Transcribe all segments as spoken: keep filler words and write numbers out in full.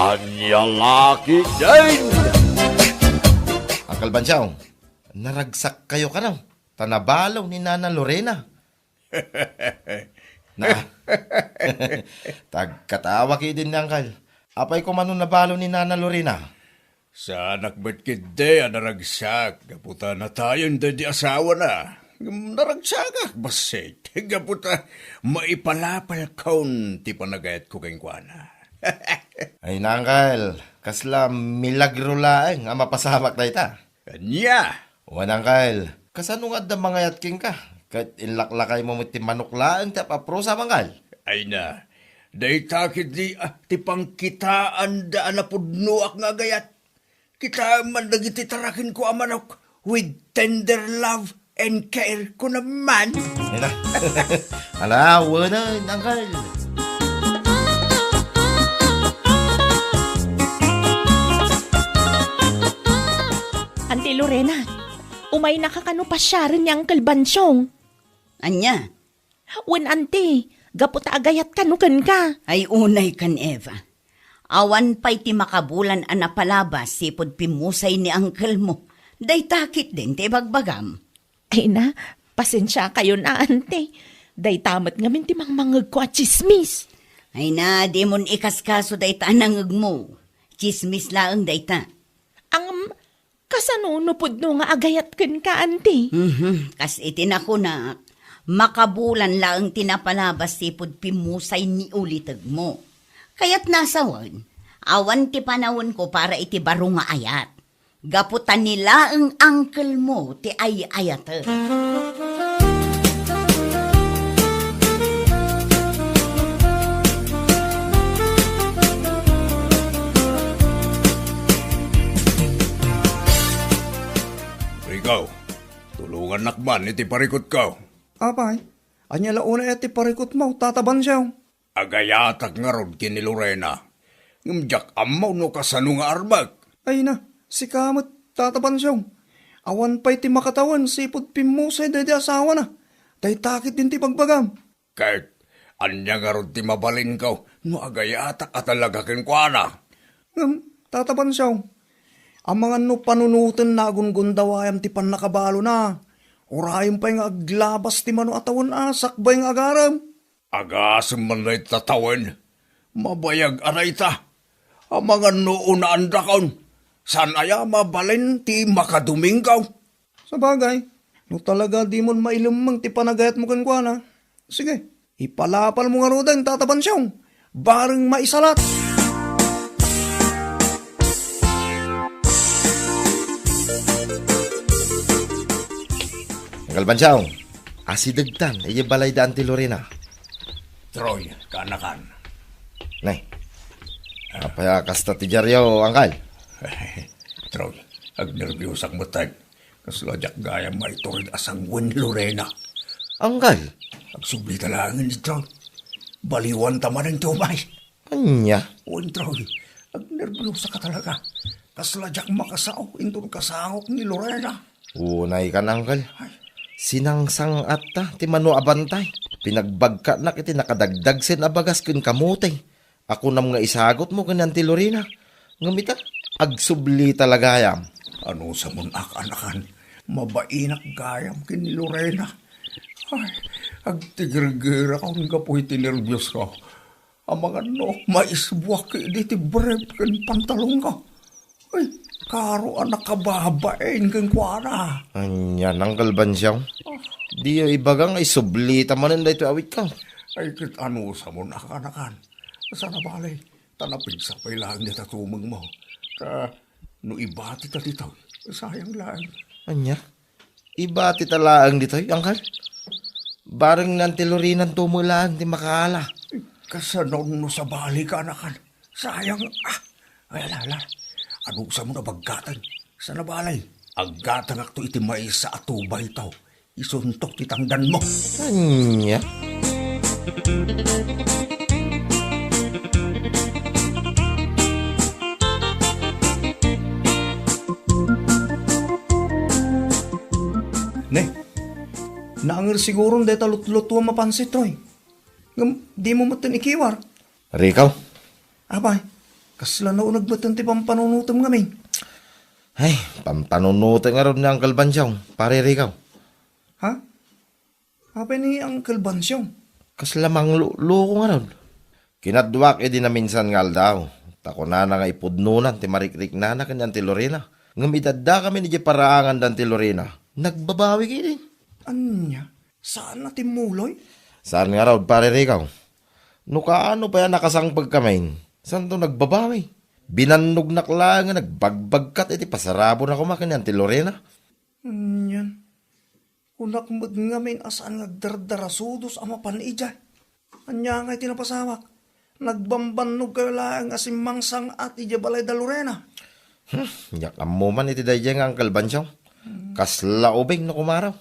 Ania la ketdin? Uncle Bansiaw, naragsak kayo kano, ta nabalo ni Nana Lorena. Na, tagkatawa ketdin ni Uncle. Apay koma no nabalo ni Nana Lorena? Saanak met ketdi a naragsak gapu ta natayen daydi asawana. Ngem naragsakak bassit gapu ta maipalapalkon ti panagayatko kenkuana. Ay, Uncle, kasla milagro laeng a mapasamak dayta. Ania? Wen, Uncle, kasano nga adda mangayat kenka? Ket inlaklakaymo met ti manok laeng ti ap-aprusam, Uncle. Ay na, dayta ketdi, ah, ti pangkitaanda a napudnoak nga agayat. Kitaem man dagiti tarakenko a manok with tender love and care, kunam man. Ina. Ala, wenen, Uncle. Auntie Lorena, umaynaka kano pasiaren ni Uncle Bansiaw? Ania? Wen, Auntie, gapu ta agayat kano kenka. Ay, unay kan Eva. Awan pay ti makabulan a napalabas sipud pimmusay ni uncle mo. Dayta ketdin ti ibagbagam. Ay na, pasensiakayon a, Auntie. Dayta met ngamin ti mangmangngegko a tsismis. Ay na, dimon ikaskaso dayta a nangngegmo. Tsismis laeng dayta. Ang, kasano no pudno nga agayat kenka, Auntie? Mhm, kas iti nakunak, makabulan laeng ti napalabas sipud pimmusay ni ulitegmo. Kayatna a sawen, awan ti panawenko para iti baro nga ayat. Gapu ta ni laeng uncle mo ti ay-ayatek. Ikaw, tulongannak man iti parikutko. Apay, ania la unay ti parikutmo, Tata Bansiaw? Agayatak ngarud ken ni Lorena, ngem diak ammo no kasano nga armek. Ay na, sika met, Tata Bansiaw. Awan pay ti makatawen sipud pimmusay daydi asawana. Dayta ketdin ti ibagbagam. Ket ania ngarud ti mabalinko no agayatak a talaga kenkuana? Ngem, Tata Bansiaw, amangan no panunotenna a gundawayam ti pannakabalona. Urayem pay nga aglabas ti mano a tawen a sakbay nga agarem. Agasem man dayta tawen. Mabayag a dayta. Amangan no unaandakon. Saan aya mabalin ti makadominggo? Sabagay, no talaga dimon mailemmeng ti panagayatmo kenkuana, sige, ipalapalmo ngaruden, Tata Bansiaw. Bareng maisalat. Uncle Bansiaw, asidegtan idiay balay da Auntie Lorena. Troy, kaanakan. Nay, apay a kasta ti diaryo, Uncle? Troy, agnerbiusak met. Kasla diak gayam maitured a sanguen ni Lorena. Uncle? Agsubli ta laengen, Troy. Baliwan ta manen ti umay. Ania? Wen, Troy, agnerbiusaka talaga. Kasla diak makasao inton kasangok ni Lorena. Unay kan, Uncle. Ay. Sinangsang-atta ti mano a bantay. Pinagbagkatnak iti nakadagdagsen a bagas ken kamote a kunam nga isagutmo ken ni Auntie Lorena. Ngem ita, agsubli ta la gayam. Anusamon a kaanakan, mabainak gayam ken ni Lorena. Ay, agtigergerakon gapu iti nerbios ko. Amangan no maisbuak idi ti brief ken pantalon ko. Ay, karo a nakababain kenkuana. Ania, Uncle Bansiaw? Ah. Diyo ibaga nga isubli ta manen daytoy awitko. Ay, ket anusamon a kaanakan. Saan a bale, ta napigsa pay laeng dayta tumengmo. Ta no ibati ta ditoy, sayang laeng. Ania? Ibati ta laeng ditoy, Uncle? Bareng ni Auntie Lorena-nto met laeng ti makaala. Kasano no sabali, kaanakan? Sayang, ah. Ay, ala, ala. Anusamon a baggaten? Saan a bale, aggatangakto iti maysa a tubayto. Isunto ti tangdanmo. Ania? Ne, naanger siguron dayta lutlutuam a pansit, Troy. Ngem dimo metten ikiwar. Rico? Apay? Kasla nauneg met ti pampanunotem ngamin. Ay, pampanunotek ngarud ni Uncle Bansyong, Pare Rico. Ha? Apay ni Uncle Bansyong? Kasla mangluluko ngarud. Kinaduak idi naminsan nga aldaw, ta kunana nga ipudnonan ti marikriknana ken ni Auntie Lorena. Ngem idaddakamin idiay paraangan da Auntie Lorena, nagbabawi ketdi. Ania? Saan a timmuloy? Saan ngarud, Pare Rico. No kaano pay a nakasangpet kamin, santo nagbabawi. Binannognak laeng nga nagbagbagkat iti pasarabona koma ken ni Auntie Lorena. Anian? Kunak met ngamin a saan nga agdardarasudos a mapan idiay. Ania ngay ti napasawak? Nagbambannogkayo laeng a simmangsang-at idiay balay da Lorena. Hmm, diak ammo man iti daydiay nga Uncle Bansyong. Kasla ubing no kumaro.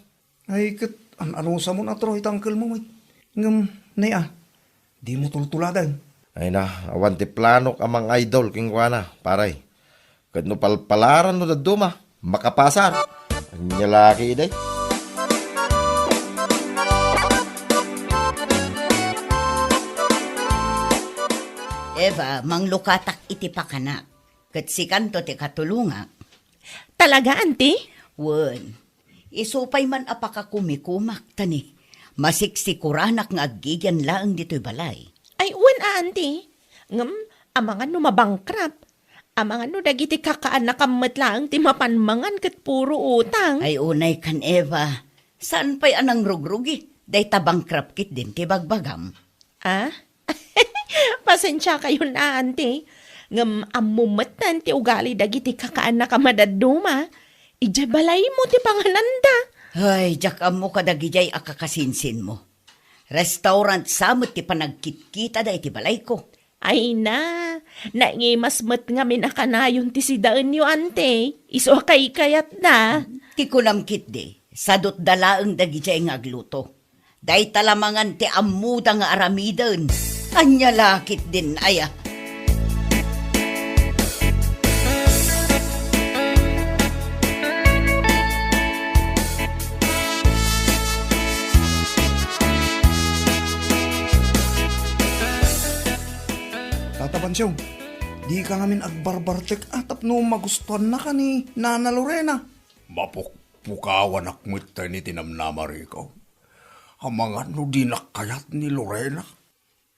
Ay, ket an-anusamon a Troy ti uncle mo, met. Ngem, nay a, dimo tultuladen. Ay na, awan ti planok a mang-idol kenkuana, pare. Ket no palpalaran no dadduma, makapasar. Ania la ketdi? Eva, manglukatak iti pakanak. Ket sikanto ti katulongak. Talaga, Auntie? Wen. Isu pay man a pakakumikumak, ta ni, masiksikoranak nga aggigian laeng ditoy balay. Ay, wen a, Auntie. Ngem, amangan no mabankrupt. Amangan no dagiti kakaannakam met laeng ti mapan mangan ket puro utang. Ay, unay kan Eva. Saan pay a nangrugrugi? Dayta bankrupt ketdin ti bagbagam. Ah? Pasensiakayon a, Auntie. Ngem ammo metten ti ugali dagiti kakaannakam a dadduma. Idiay balaymo ti pangananda. Ay, diak ammo kadagidiay a kakasinsinmo. Restaurant sa met ti panagkitkitada iti balayko. Ay na, naingimas met ngamin a kanayon ti sidaenyo, Auntie. Isu a kaykayatda. Ti kunam ketdi, sadutda laeng dagidiay nga agluto. Dayta la mangan ti ammoda nga aramiden. Ania la ketdin aya? Tata Bansyong, dika ngamin agbarbartek a tapno magustuannaka ni Nana Lorena. Mapukpukawanak metten iti namnama, Rico. Amangan no dinak kayat ni Lorena.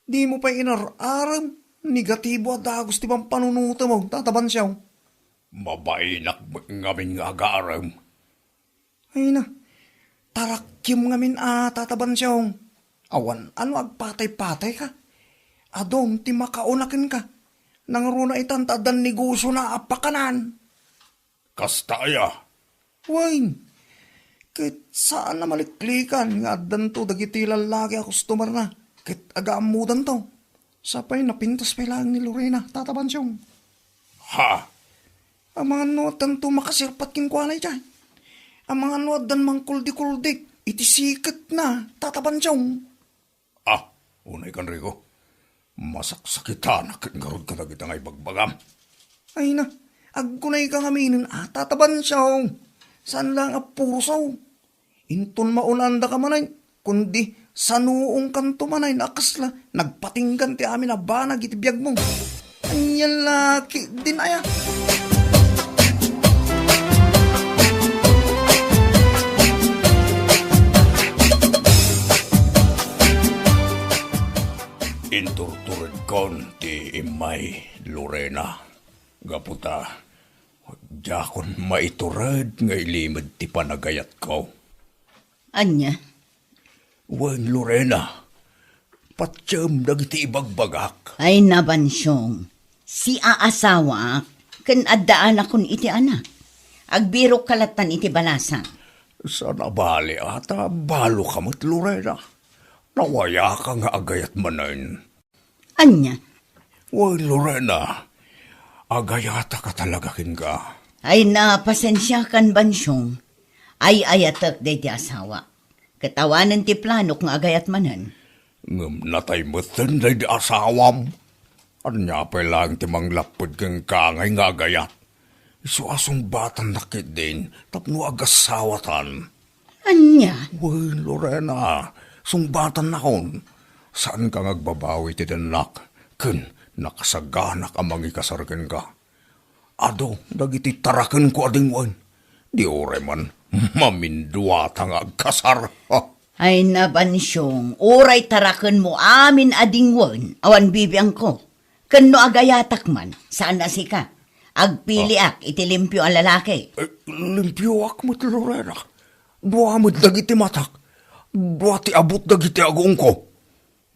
Dimo pay inar-arem, negatibo a dagus ti pampanunotem, Tata Bansyong. Mabainak met ngamin nga agarem. Ay na, tarakiem ngamin a, Tata Bansyong. Awan a no agpatay-patayka. Adun ti makauna kenka. Nangruna itan ta addan negosiona a pakanan. Kasta aya? Wen, ket saan a maliklikan nga addanto dagiti lallaki a customerna ket agaammodanto. Sapay napintas pay laeng ni Lorena, Tata Bansyong. Ha? Amangan no addanto makasirpat kenkuana idiay. Amangan no addan mangkuldikuldi iti siketna, Tata Bansyong. Ah, unay kan Rico. Masaksakitanak ket ngarud kadagita nga ibagbagam. Ay na, agkunayka ngaminen a, Tata Bansyong. Saan laeng a puro sao. Inton maunandaka manen, kundi sanuongkanto manen a kasla nagpatinggan ti amin a banag iti biagmo. Ania la ketdin aya? Inturturedkon ti immay, Lorena. Gapu ta, diakon maitured nga ilimed ti panagayatko. Ania? Wen, Lorena, patiem dagiti ibagbagak. Ay, nabansiong, siaasawaak, ken adda anakon iti anak. Agbirokka lattan iti balasang. Saan a bali a ta baloka met, Lorena. Nawayaka nga agayat manen. Ania? Wen, Lorena, agayatak a talaga kenka. Ay, na, pasensiakan, Bansiong. Ay-ayatek daydi asawa. Ket awanen ti planok nga agayat manen. Ngem natay metten daydi asawam. Ania pay laeng ti manglapped kenka ngay nga agayat? Isu a sungbatannak ketdin tapno agasawatan. Ania? Wen, Lorena, sungbatannakon. Saanka nga agbabawi ti dennak ken Nakasaganak a mangikasar kenka. Adu dagiti tarakenko a dingwen. Di uray man maminduata nga agkasar. Ha? Ay na, Bansiong, uray tarakenmo amin a dingwen, awan bibiangko. Ken no agayatak man, saan a sika. Agpiliak iti limpio a lalaki. Eh, limpioak met, Lorena. Dua met dagiti matak. Dua ti abut dagiti agongko.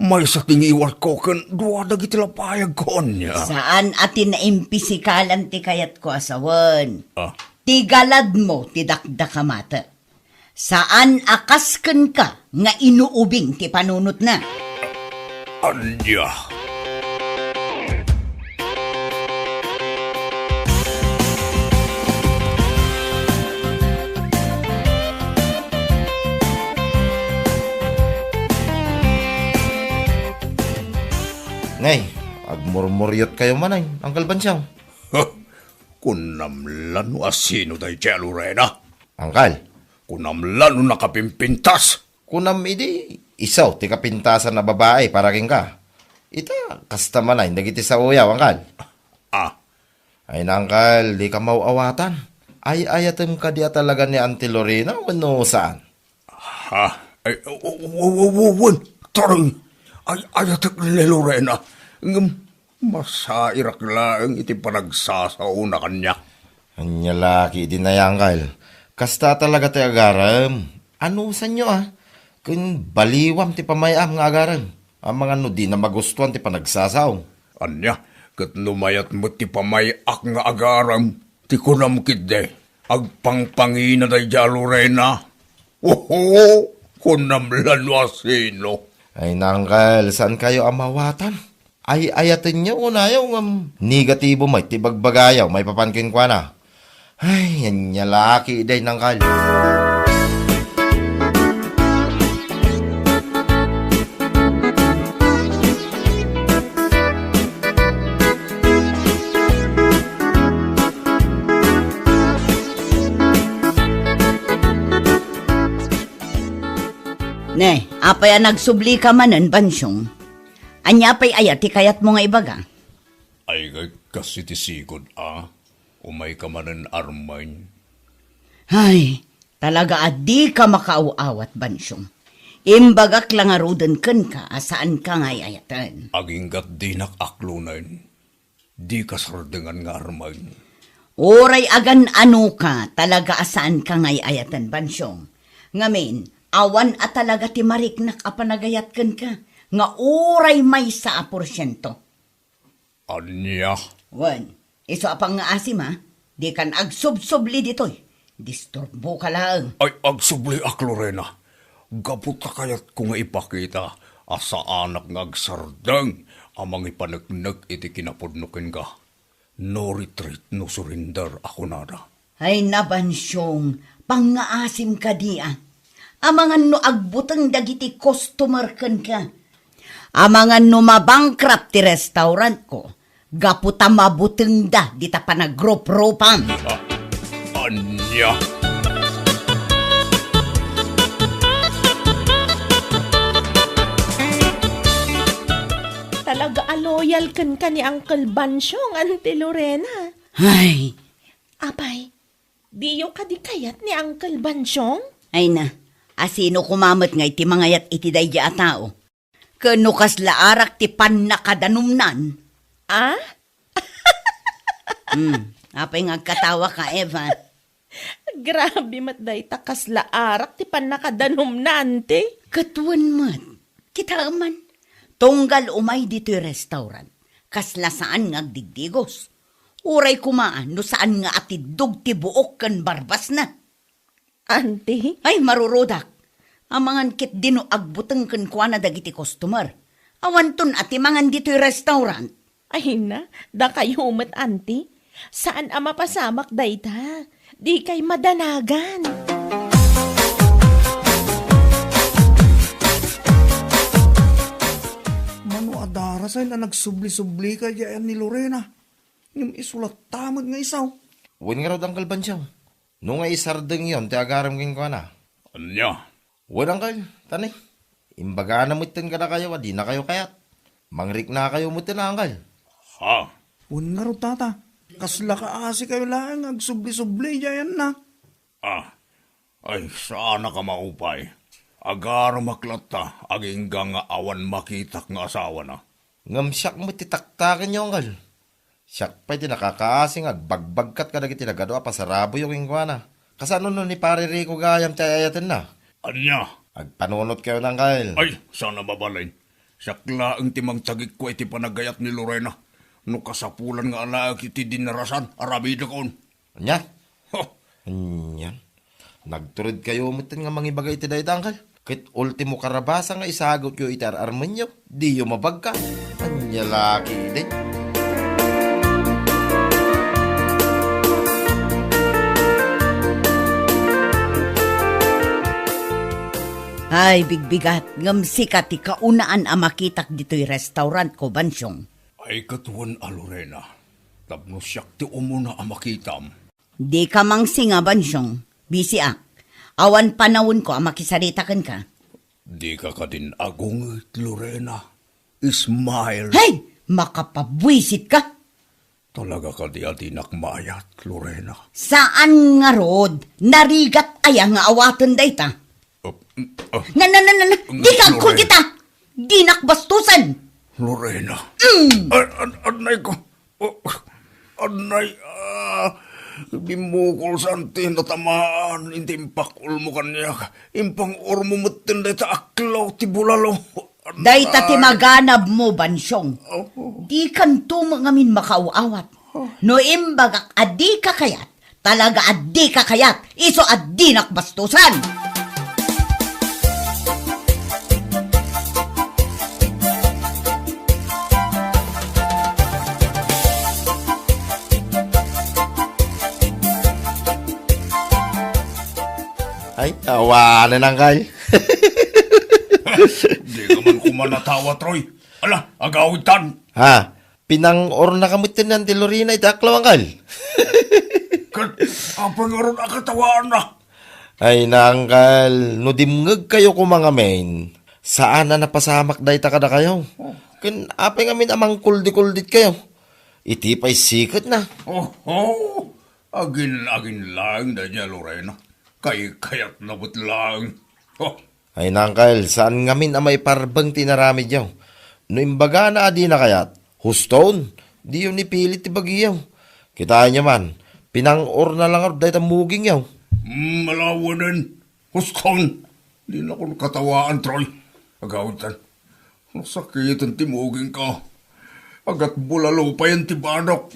Maysa ti ngiwatko ken dua dagiti lapayagko ania. Saan a ti naimpisikalan ti kayatko a sawen. Ah. Ti galadmo ti dakdakamatek. Saan a kas kenka nga inuubing ti panunotna. Ania? Nay, agmurmuriotkayo manen, Uncle Bansiong. Kunam la no asino daydiay a Lorena? Uncle. Kunam la no nakapimpintas? Kunam idi isu ti kapintasan a babai para kenka. Ita, kasta manen dagiti saoyo, Uncle. Ah. Ay na, Uncle, dika maw-awatan. Ay-ayatem kadi a talaga ni Auntie Lorena wenno saan? Ha? Ay, w-, w-, w-, w-, wen, taray. Ay-ayatek ni Lorena. Ngem, masairak laeng iti panagsasaona kaniak. Ania la ketdi, Uncle. Kasta talaga ti agarem. Anusanyo, a? Ken baliwam ti pamay-am nga agarem. Amangan no dina magustuan ti panagsasao. Ania, ket no mayat met ti pamay-ak nga agarem, ti kunam ketdi, agpangpangina daydiay a Lorena. Oho, kunam la no asino. Ay na, Uncle, saankayo a maawatan. Ay-ayatenyo unayo ngem negatibo met ti bagbagayo maipapan kenkuana. Ay, ania la ketdi, Uncle. Ne, apay a nagsublika manen, Bansiong? Ania pay aya ti kayatmo nga ibaga? Ay, kas iti sigud a, umayka manen, Armin. Ay, talaga a dika makaaw-awat, Bansiong. Imbagak la ngaruden kenka a saanka nga ay-ayaten. Agingga't dinak aklonen. Dika sardengan nga Armin. Uray agan-anoka, talaga a saanka nga ay-ayaten, Bansiong. Ngamin, awan a talaga ti mariknak a panagayat kenka, nga uray maysa a porsiento. Ania? Wen, isu a pangngaasim, a? Dikan agsubsubli ditoy. Disturboka laeng. Ay, agsubliak, Lorena. Gapu ta kayatko nga ipakita a saanak nga agsardeng a mangipaneknek iti kinapudno kenka. No retreat, no surrender a kunada. Ay, na, Bansiong, pangngaasim kadi, a? Amangan no agbuteng dagiti customer kenka. Amangan no mabankrupt ti restaurantko, gapu ta mabutengda dita panagruprupam. Ah, ania? Talaga a loyal kenka ni Uncle Bansiong, Auntie Lorena. Ay. Apay, diyo kadi kayat ni Uncle Bansiong? Ay na, asino koma met ngay ti mangayat iti daydi a tao? Ken no kasla arak ti pannakadanumnan? Ah? Hmm, apay nga agkatawaka, Eva? Grabe met dayta, kasla arak ti pannakadanumna, Auntie? Ket wen met, kitaem man. Tunggal umay ditoy restaurant, kasla saan nga agdigdigos. Uray koma no saan nga atiddog ti buok ken barbasna. Auntie? Ay, marurudak. Amangan ketdi no agbuteng kenkuana dagiti customer. Awanton a ti mangan ditoy restaurant. Ay na, dakayo met, Auntie. Saan a mapasamak dayta. Dikay madanagan. Mano a darasay a nagsubli-sublika diay ni Lorena. Ngem isu latta met nga isaw. Wen ngarud, Uncle Bansiong. No nga isardengyon ti agarem kenkuana. Ania? Wen, Uncle, tani. Imbagana metten kadakayo a dinakayo kayat. Mangriknakayo metten, Uncle. Ha? Wen ngarud, tata, kasla kaasikayo laeng nga agsubli-subli idiay ayanna. Ah, ay, saanak a maupay. Agarumak latta, agingga nga awan makitak nga asawana. Ngem siak met ti taktakenyo, anggal. Siak pay ti nakakaasi nga agbagbagkat kadagiti nagadu a pasaraboyo kenkuana. Kasano no ni Pare Rico gayam ti ay-ayatenna? Ania? Agpanunotkayo, anggal. Ay, saan a mabalin. Siak laeng ti mangtagikko iti panagayat ni Lorena. No kasapulan nga alaek iti dinarasan, aramidekon. Ania? Ho! Ania? Nagturedkayo metten nga mangibaga iti dayta, anggal? Ket ultimo karabasa nga isagutyo iti ar-armenyo, diyo mabagka. Ania la ketdi? Ay, bigbigat, ngem sika ti kaunaan a makitak ditoy restaurant ko, Bansyong. Ay, ket wen a, Lorena, tapno siak ti umuna a makitam. Dika mangsinga, Bansyong. Bisiak. Awan panawenko a makisarita kenka. Dika kadin agunget, Lorena. Smile. Hey! Makapabuisit ka! Talaga kadi a dinak maayat, Lorena? Saan ngarud, narigat aya nga awaten dayta? Uh, uh, Na, na, na, na, na, di ka agkul Lorena. Kita! Dinak bastusen! Lorena. Mm. An, an, anay ko. Oh, anay, ah, bimmukol sa anti natamaan, inti impakulmo kaniak. Impang-urmo metten dayta aklaw ti bulalo. Dayta ti maganabmo, Bansyong. Oh. Di kanto met ngamin makaaw-awat. Oh. No imbagak a di ka kayat, talaga a di ka kayat, isu a dinak bastusan. Ay, awanen, anggal. Di ka man koma natawa, Troy. Ala, agawidtan. Ha? Pinang-ornaka met ti Lorena iti aklaw, anggal? Ket apay ngarud a katawaanna? Ay, anggal, no dimngegkayo koma ngamin, saan a napasamak dayta kadakayo. Oh. Ken apay ngamin a mangkuldikulditkayo? Iti pay siketna. Oho! Agin-agin laeng dayta Lorena. Kaykayatna met laeng. Oh. Ay, anggal, saan ngamin a maiparbeng ti inaramidyo. No imbagana a dina kayat, huston, diyo ni pilit ti bagiyo. Kitaenyo man, pinang-orna la ngarud dayta mugingyo. Hmm, awanen, huston. Dinakon katawaan, Troy. Agawidtan. Nasakiten ti mugingko. Agatbulalo payen ti banok.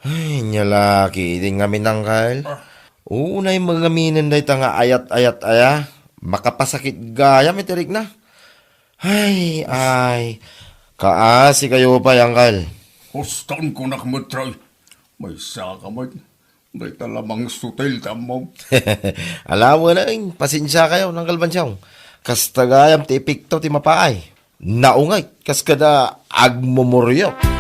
Ay, nia la ketdi ngamin, anggal. Ah. Unay mangaminen dayta nga ayat-ayat aya. Makapasakit gayam iti rikna. Ay, ay. Kaasikayo pay, anggal. Huston, kunak met, Troy. Maysa ka met. Dayta la mangsutil ti ammom. Ala, wen, pasensiakayo, anggal Bansyong. Kasta gayam ti epekto ti mapaay. Naunget, kas kada agmumuriok.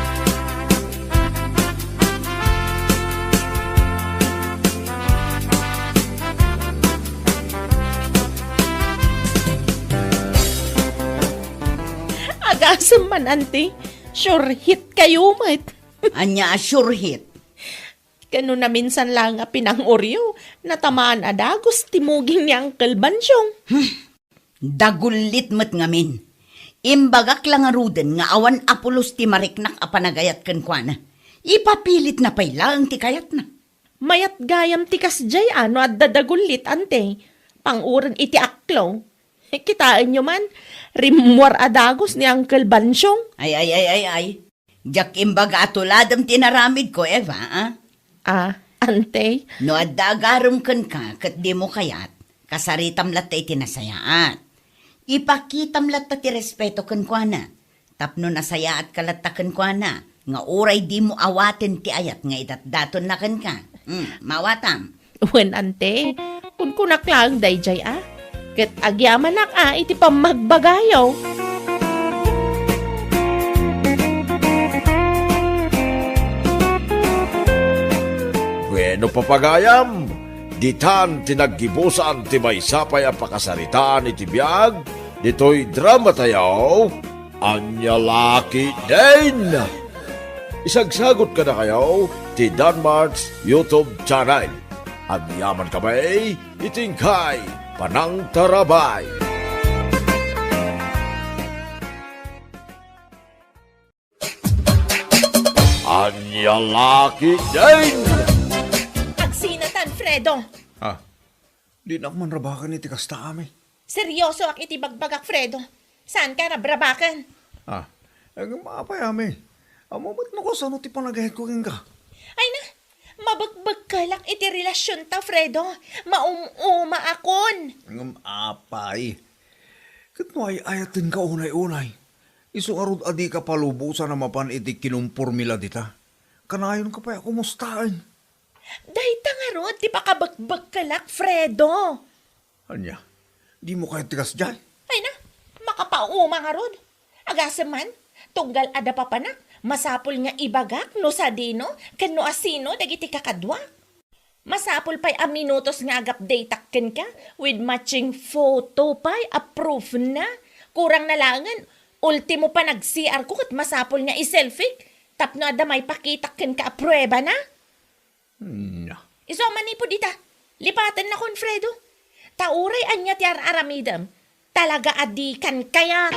Agasem man, anti. Sure hit kayo met. Ania a sure hit? Ken no naminsan laeng a pinang-oryo, natamaan a dagus ti muging ni Uncle Bansyong. Hmm. Dagullit met ngamin. Imbagak la ngaruden nga awan a pulos ti mariknak a panagayat kenkuana. Ipapilitna pay laeng ti kayatna. Mayat gayam ti kasdiay a no adda dagullit, ante. Panguren iti aklo. Kitaenyo man, rimmuar a dagus ni Uncle Bansyong. Ay, ay, ay, ay, ay. Diak imbaga a tuladem ti inaramidko, Eva, a? Ah, ante? No adda agarem kenka ket dimo kayat, kasaritam latta iti nasayaat. Ipakitam latta ti respeto kenkuana. Tapno nasayaatka latta kenkuana, nga uray dimo awaten ti ayat nga idatdatonna kenka. Hmm, mawatam. Wen, ante, kunkunak laeng daydiay a. Ket agyamanak a iti pammagbagayo. Bueno, papagayam, ditan ti naggibusan ti maysa pay a pakasaritaan iti biag ditoy dramatayo, Ania la ketdin. Isagsagut kadakayo ti Danmart's YouTube channel. Agyaman kami iti inkay panangtarabay. Ania la ketdin! Agsinatan, Fredo! Ah, dinak man rabaken iti kasta, Ami. Seriosoak iti bagbagak, Fredo. Saanka rabrabaken. Ah, ngem apay, Ami? Ammom met no kasano ti panagayatko kenka? Ay na, mabekbekkelak iti relasionta, Fredo. Maum-umaakon. Ngem apay? Ket no ay-ayatenka unay-unay, isu ngarud a dika palubosan a mapan iti kinumpormila dita. Kanayonka pay a kumustaen. Dayta ngarud ti pakabekbekkelak, Fredo. Ania? Dimo kayat ti kasdiay? Ay na, makapauma ngarud. Agasem man, tunggal adda papanak, masapul nga ibagak no sadino ken no asino dagiti kakaduak. Masapul pay a minutos nga agupdateak kenka with matching photo pay a proof na. Kurang na laengen, ultimo panag-C R ko ket masapul nga i-selfie tapno adda maipakitak kenka a prueba na. Nya. Isu a manipud ita, lipatennakon, Fredo. Ta uray ania ti ar-aramidem, talaga a dikan kayat.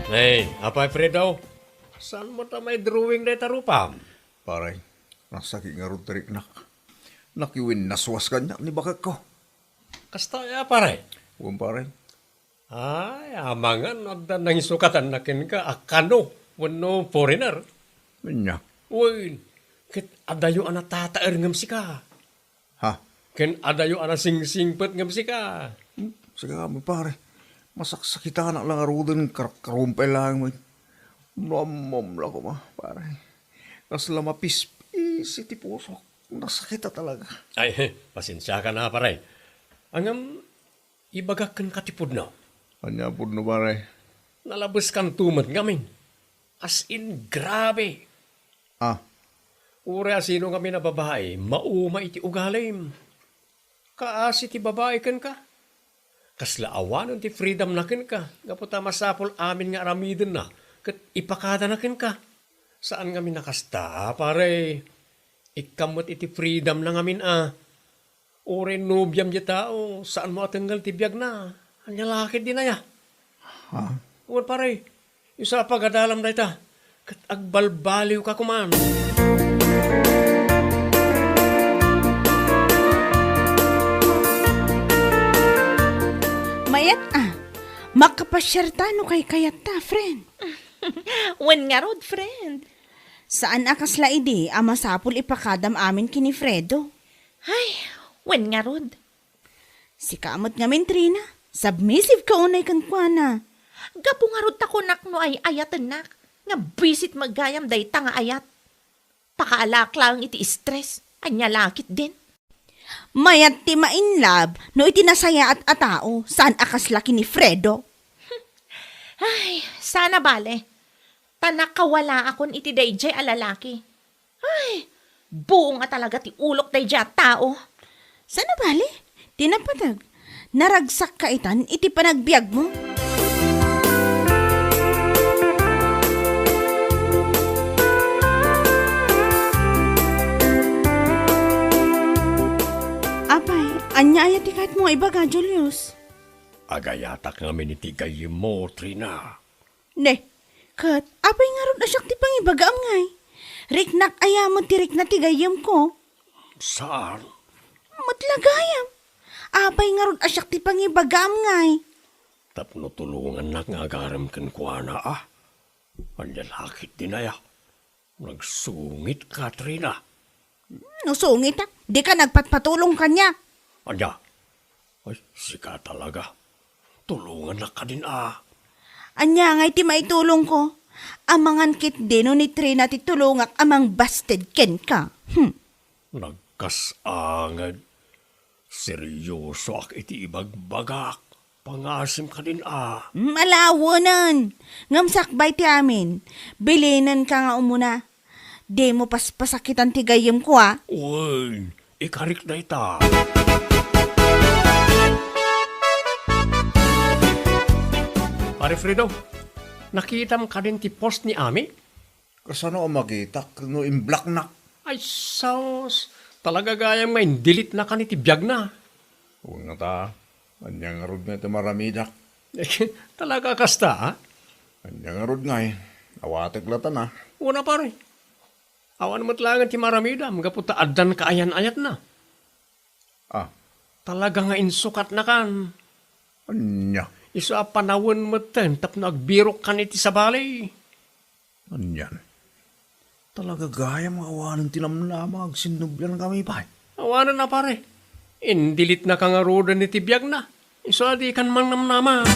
Hey, apay, Fredo? Saan mo ta may drawing dayta rupam? Pare, nasakit ngarud ti riknak. Nakiwinnaswas kaniak ni bakekko. Kasta ya, pare? Wen, pare. Ay, amangan no adda nangisukatanna kenka a kano wenno foreigner. Ania? Wen, ket adayo a natataer ngem sika. Ha? Ken adayo a nasingsingpet ngem sika. Hmm, sika nga, pare. Masaksakitanak la ngaruden, karakkarumpay laeng met. No ammom la koma, pare. Kasla mapispis iti pusok. Nasakit a talaga. Ay, pasensiaka na, pare. Ngem, ibagak kenka ti pudno. Ania pudno, pare? Nalabeskanto met ngamin. As in, grabe. Ah. Uray asino ngamin a babai, mauma iti ugalim. Kaasi ti babai kenka. Kasla awanen ti freedom na kenka, gapu ta masapul amin nga aramidenna ket ipakadana kenka. Saan ngamin a kasta, pare. Ikkam met iti freedom na ngamin a. Uray nobiam diay tao, saanmo a tengngal ti biagna. Ania la ketdin aya? Ha? Wen, pare, isu a pagadalam dayta, ket agbalbaliwka koman. Mayat a, makapasiarta no kaykayatta, friend. Wen ngarud, friend. Saan a kasla idi a masapul ipakadam amin ken ni Fredo. Ay, wen ngarud. Sika met ngamin, Trina, submissive ka unay kenkuana. Gapu ngarud ta kunak no ay-ayatennak, nga bisit met gayam dayta nga ayat. Pakaalaak laeng iti stress, ania la ketdin. Mayat ti ma-in love no iti nasayaat a tao, saan a kasla ken ni Fredo. Ay, saan a bale. Ta nakawalaakon iti daydiay a lalaki. Ay, buong a talaga ti ulok daydiay a tao. Saan a bale? Ti napateg, naragsakka itan iti panagbiagmo. Apay, ania aya ti kayatmo nga ibaga, Julius? Agayatak ngamin iti gayyemmo, Trina. Ne, ket apay ngarud a siak ti pangibagaam ngay? Riknak aya met ti rikna ti gayyemko? Saan? Met la gayam. Apay ngarud a siak ti pangibagaam ngay? Tapno tulongannak nga agarem kenkuana a. Ania la ketdin aya? Nagsungit, Katrina. No sungit, a, dika nagpatpatulong kaniak. Ania? Ay, sika talaga. Tulongannak kadin a. Ania ngay ti maitulongko? Amangan ketdi no ni Trina ti tulongak a mangbasted kenka. Hmm. Nagkas-angad. Seryosoak iti ibagbagak. Pangasim kadin a. Mm, ala, awanen. Ngem sakbay ti amin. Bilinenka nga umuna. Dimo paspasakitan ti gayyemko, a. Wen, Ikarik dayta. Pare Fredo, nakitam kadin ti post ni Ami? Kasano a makitak no imblocknak? Ay, sus! Talaga gayam nga indelete-na kan iti biagna. Wen ngata, ania ngarud nga iti maramidak? Talaga kasta, a? Ania ngarud ngay, awatek latta. Una, pare. Awan met laengen ti maramidam gapu ta addan kaayan-ayatna. Ah. Talaga nga insukatnakan. Ania? Isu a panawen metten tapno agbirokkan iti sabali. Anian? Talaga gayam nga awanen ti namnama nga agsinnubliankami pay. Awanen a, pare. Indelete-naka ngaruden iti biagna. Isu a dikan mangnamnama.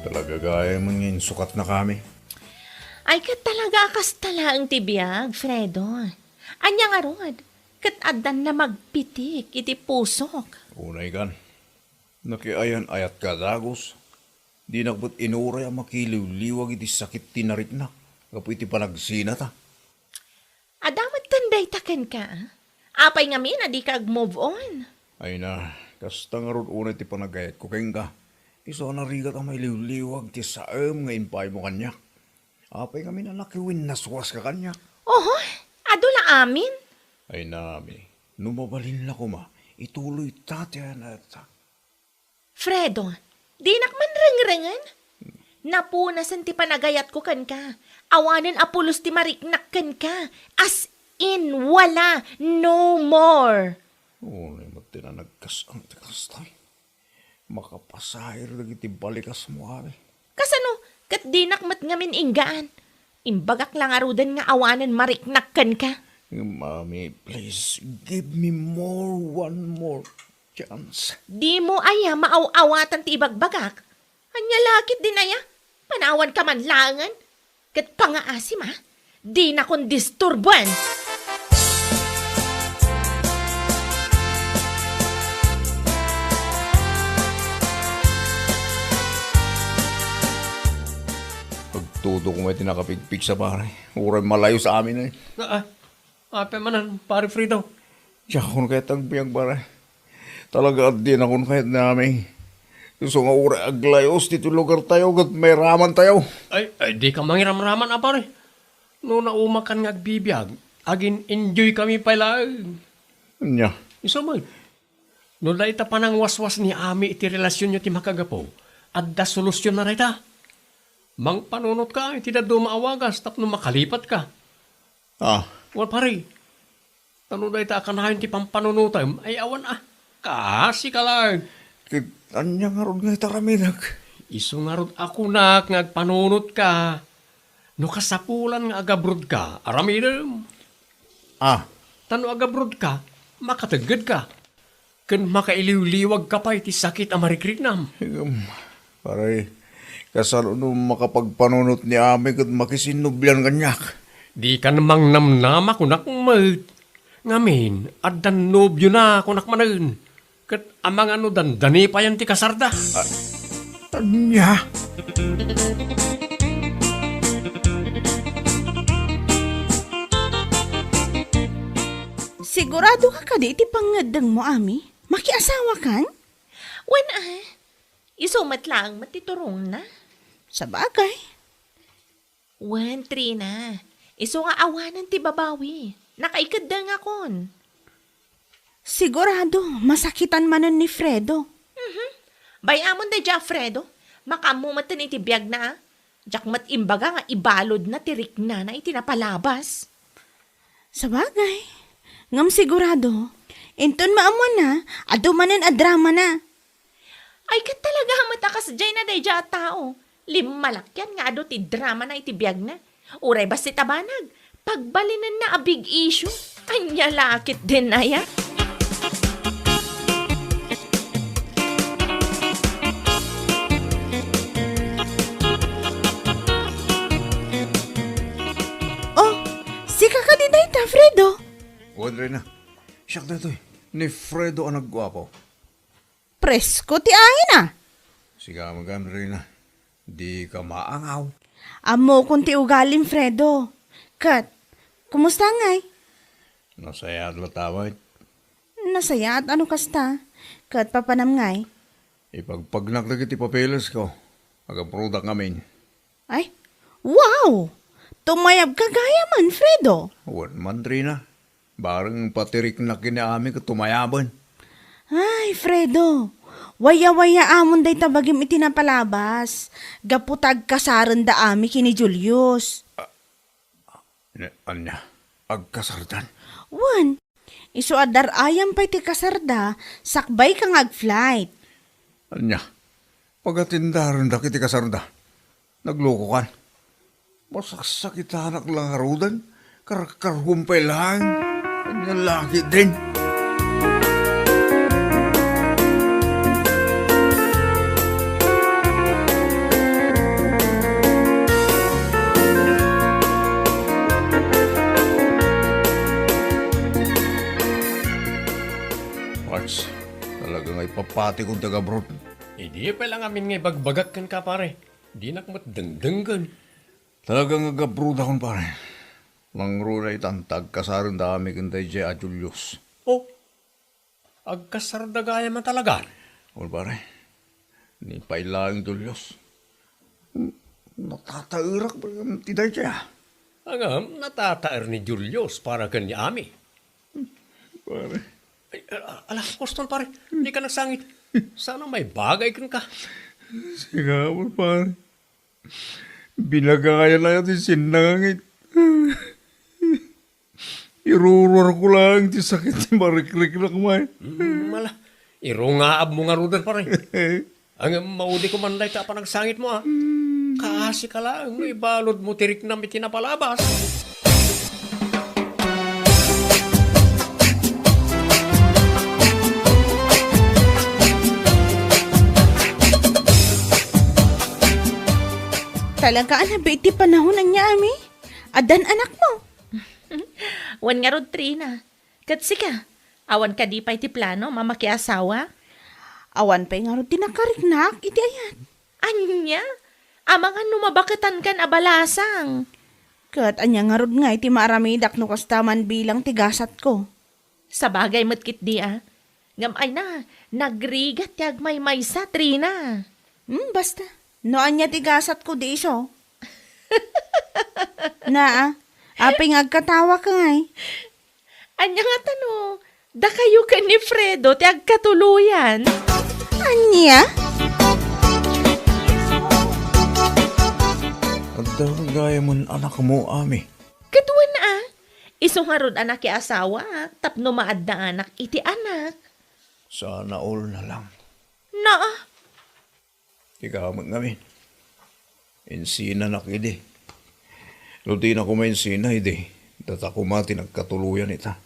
Talaga gayam nga insukatnakami. Ay, ket talaga a kasta laeng ti biag, Fredo. Ania ngarud? Ket addan la magpitik iti pusok. Unay kan. Nakiayan-ayatka a dagus. Dinak met inuray a makiliwliwag iti sakit ti nariknak gapu iti panagsinata. Adda metten dayta kenka, a? Apay ngamin a dika ag-move on? Ay na, kasta ngarud unay ti panagayatko kenka. Isu a narigat a mailiwliwag ti saem nga impaymo kaniak. Apay ngamin a nakiwinnaswaska kaniak? Oho, adu la amin. Ay na, Ami, no mabalin la koma, ituloyta ti ayan-ayatta. Fredo, dinak man rengrengen. Napunasen ti panagayatko kenka. Awanen a pulos ti mariknak kenka. As in, wala. No more. Unay met ti nanagkas-ang ti kastay. Makapasair dagiti balikasmo, Ami. Kasano? Ket dinak met ngamin inggaan. Imbagak la ngaruden nga awanen mariknak kenka. Mami, please, give me more, one more chance. Dimo aya maaw-awatan ti ibagbagak? Ania la ketdin aya? Panawanka man laengen? Ket pangaasim, a? Dinakon disturboen! Agtudok met ti nakapigpigsa, pare. Uray malayos amin, a. Ah, ah. Apay manen, Pare Fredo? Diakon kayat agbiag, pare. Talaga a dinakon kayat ni Ami. Isu nga uray aglayos ditoy lugartayo ket mairamantayo. Ay, ay, dika mangiramraman, a, pare. No naumakan nga agbibiag, agin-enjoykami pay laeng. Ania? Isu met. No dayta panangwaswas ni Ami iti relasionyo ti makagapu, adda solusionna dayta. Mangpanunotka iti dadduma a wagas tapno makalipatka. Ah. Wen, pare, ta no dayta a kanayon ti pampanunotem, ay awan a. Kaasika laeng. Ket ania ngarud nga iti aramidek? Isu ngarud a kunak nga agpanunotka. No kasapulan nga agabrodka, aramidem. Ah. Ta no agabrodka, makateggedka. Ken makailiwliwagka pay ti sakit a marikriknam. Ngem, pare, kasano no makapagpanunot ni Ami ket makisinnublian kaniak? Dikan mangnamnama, kunak met. Ngamin, addan nobiona, kunak manen. Ket amangan no dandani payen ti kasarda. Ah, ania? Siguradoka kadi iti pangngeddengmo, Ami? Makiasawakan? Wen, a. Isu met laeng met ti turongna. Sabagay. Wen, Trina. Isu nga awanen ti babawi. Nakaikeddengakon. Sigurado, masakitan manen ni Fredo. Mhm. Bay-amon daydiay a Fredo. Makaammo metten iti biagna, a. Diak met imbaga nga ibaludna ti riknana iti napalabas. Sabagay. Ngem sigurado, inton maammoanna, adu manen a dramana. Ay, ket talaga met a kasdiayna daydiay a tao. Limmalakyan nga adu ti dramana iti biagna. Uray bassit a banag, pagbalinenna a big issue. Ania la ketdin aya? Oh, sika kadi dayta, Fredo? Wen, Reyna. Siak daytoy, ni Fredo a nagguapo. Presko ti aina. Sika met gayam, Reyna. Dika maangaw. Ammokon ti ugalim, Fredo. Ket, kumusta ngay? Nasayaat latta met. Nasayaat a no kasta. Ket papanam ngay? Ipagpagnak dagiti papeles ko. Agaprudak ngamin. Ay, wow! Tumayabka gayamen, Fredo. Wen man, Trina. Bareng patiriknak ken ni Ami ket tumayaben. Ay, Fredo, waya-waya amon dayta bagim iti napalabas. Gapu ta agkasarenda Ami ken ni Julius. Ne, ania? Agkasardan? Wen, isu a dar-ayam pay ti kasarda, sakbayka nga ag-flight. Ania? Pagatindarendak iti kasarda? Naglokokan? Masaksakitanak la ngaruden, karkarhuam pay laeng. Ania la ketdin? Pards, talaga nga ipapatikon ti agabroad. Idi pay la ngamin nga ibagbagak kenka, pare. Dinak met dengdenggen. Talaga nga agabroadakon, pare. Nangruna itan ta agkasarenda Ami ken daydiay a Julius. Oh, agkasarda gayam a talaga? Wen, pare. Ni pay laeng Julius. Natataerak pay ngem ti daydiay, a. Ngem, natataer ni Julius para ken ni Ami. Pare. Ay, a-, ala, huston, pare. Dika nagsangit. Saan a maibagay kenka? Sika, pare. Binagayan aya ti sinnangangit. Iruruarko laeng ti sakit ti marikriknak, may. Mm, ala, irungaabmo ngaruden, pare. Ngem, maudiko man dayta a panagsangitmo, a. Mm. Kaasika laeng no ibaludmo ti riknam iti napalabas. Talaga a nabiit ti panahon, ania, Ami? Addan anakmo? Wen ngarud, Trina. Ket sika, awan kadi pay ti planom a makiasawa? Awan pay ngarud ti nakariknak iti ayat. Ania? Amangan no mabaketankan a balasang. Ket ania ngarud ngay ti maaramidak no kasta man bilang ti gasatko? Sabagay met ketdi, a. Ngem ay na, nagrigat ti agmaymaysa, Trina. Hmm, basta. No ania ti gasatko, di isu. Na, a. Apay nga agkatawaka ngay? Ania ngata no dakayo ken ni Fredo ti agkatuloyan? Ania? Adda gayamen anakmo, Ami. Ket wen, a. Isu ngarud a nakiasawaak tapno maadda anak iti anak. Sana all na lang. Naa. Ikaw met ngamin. Insinanak idi. No dina koma insina idi, data koma ti nagkatuloyan ita.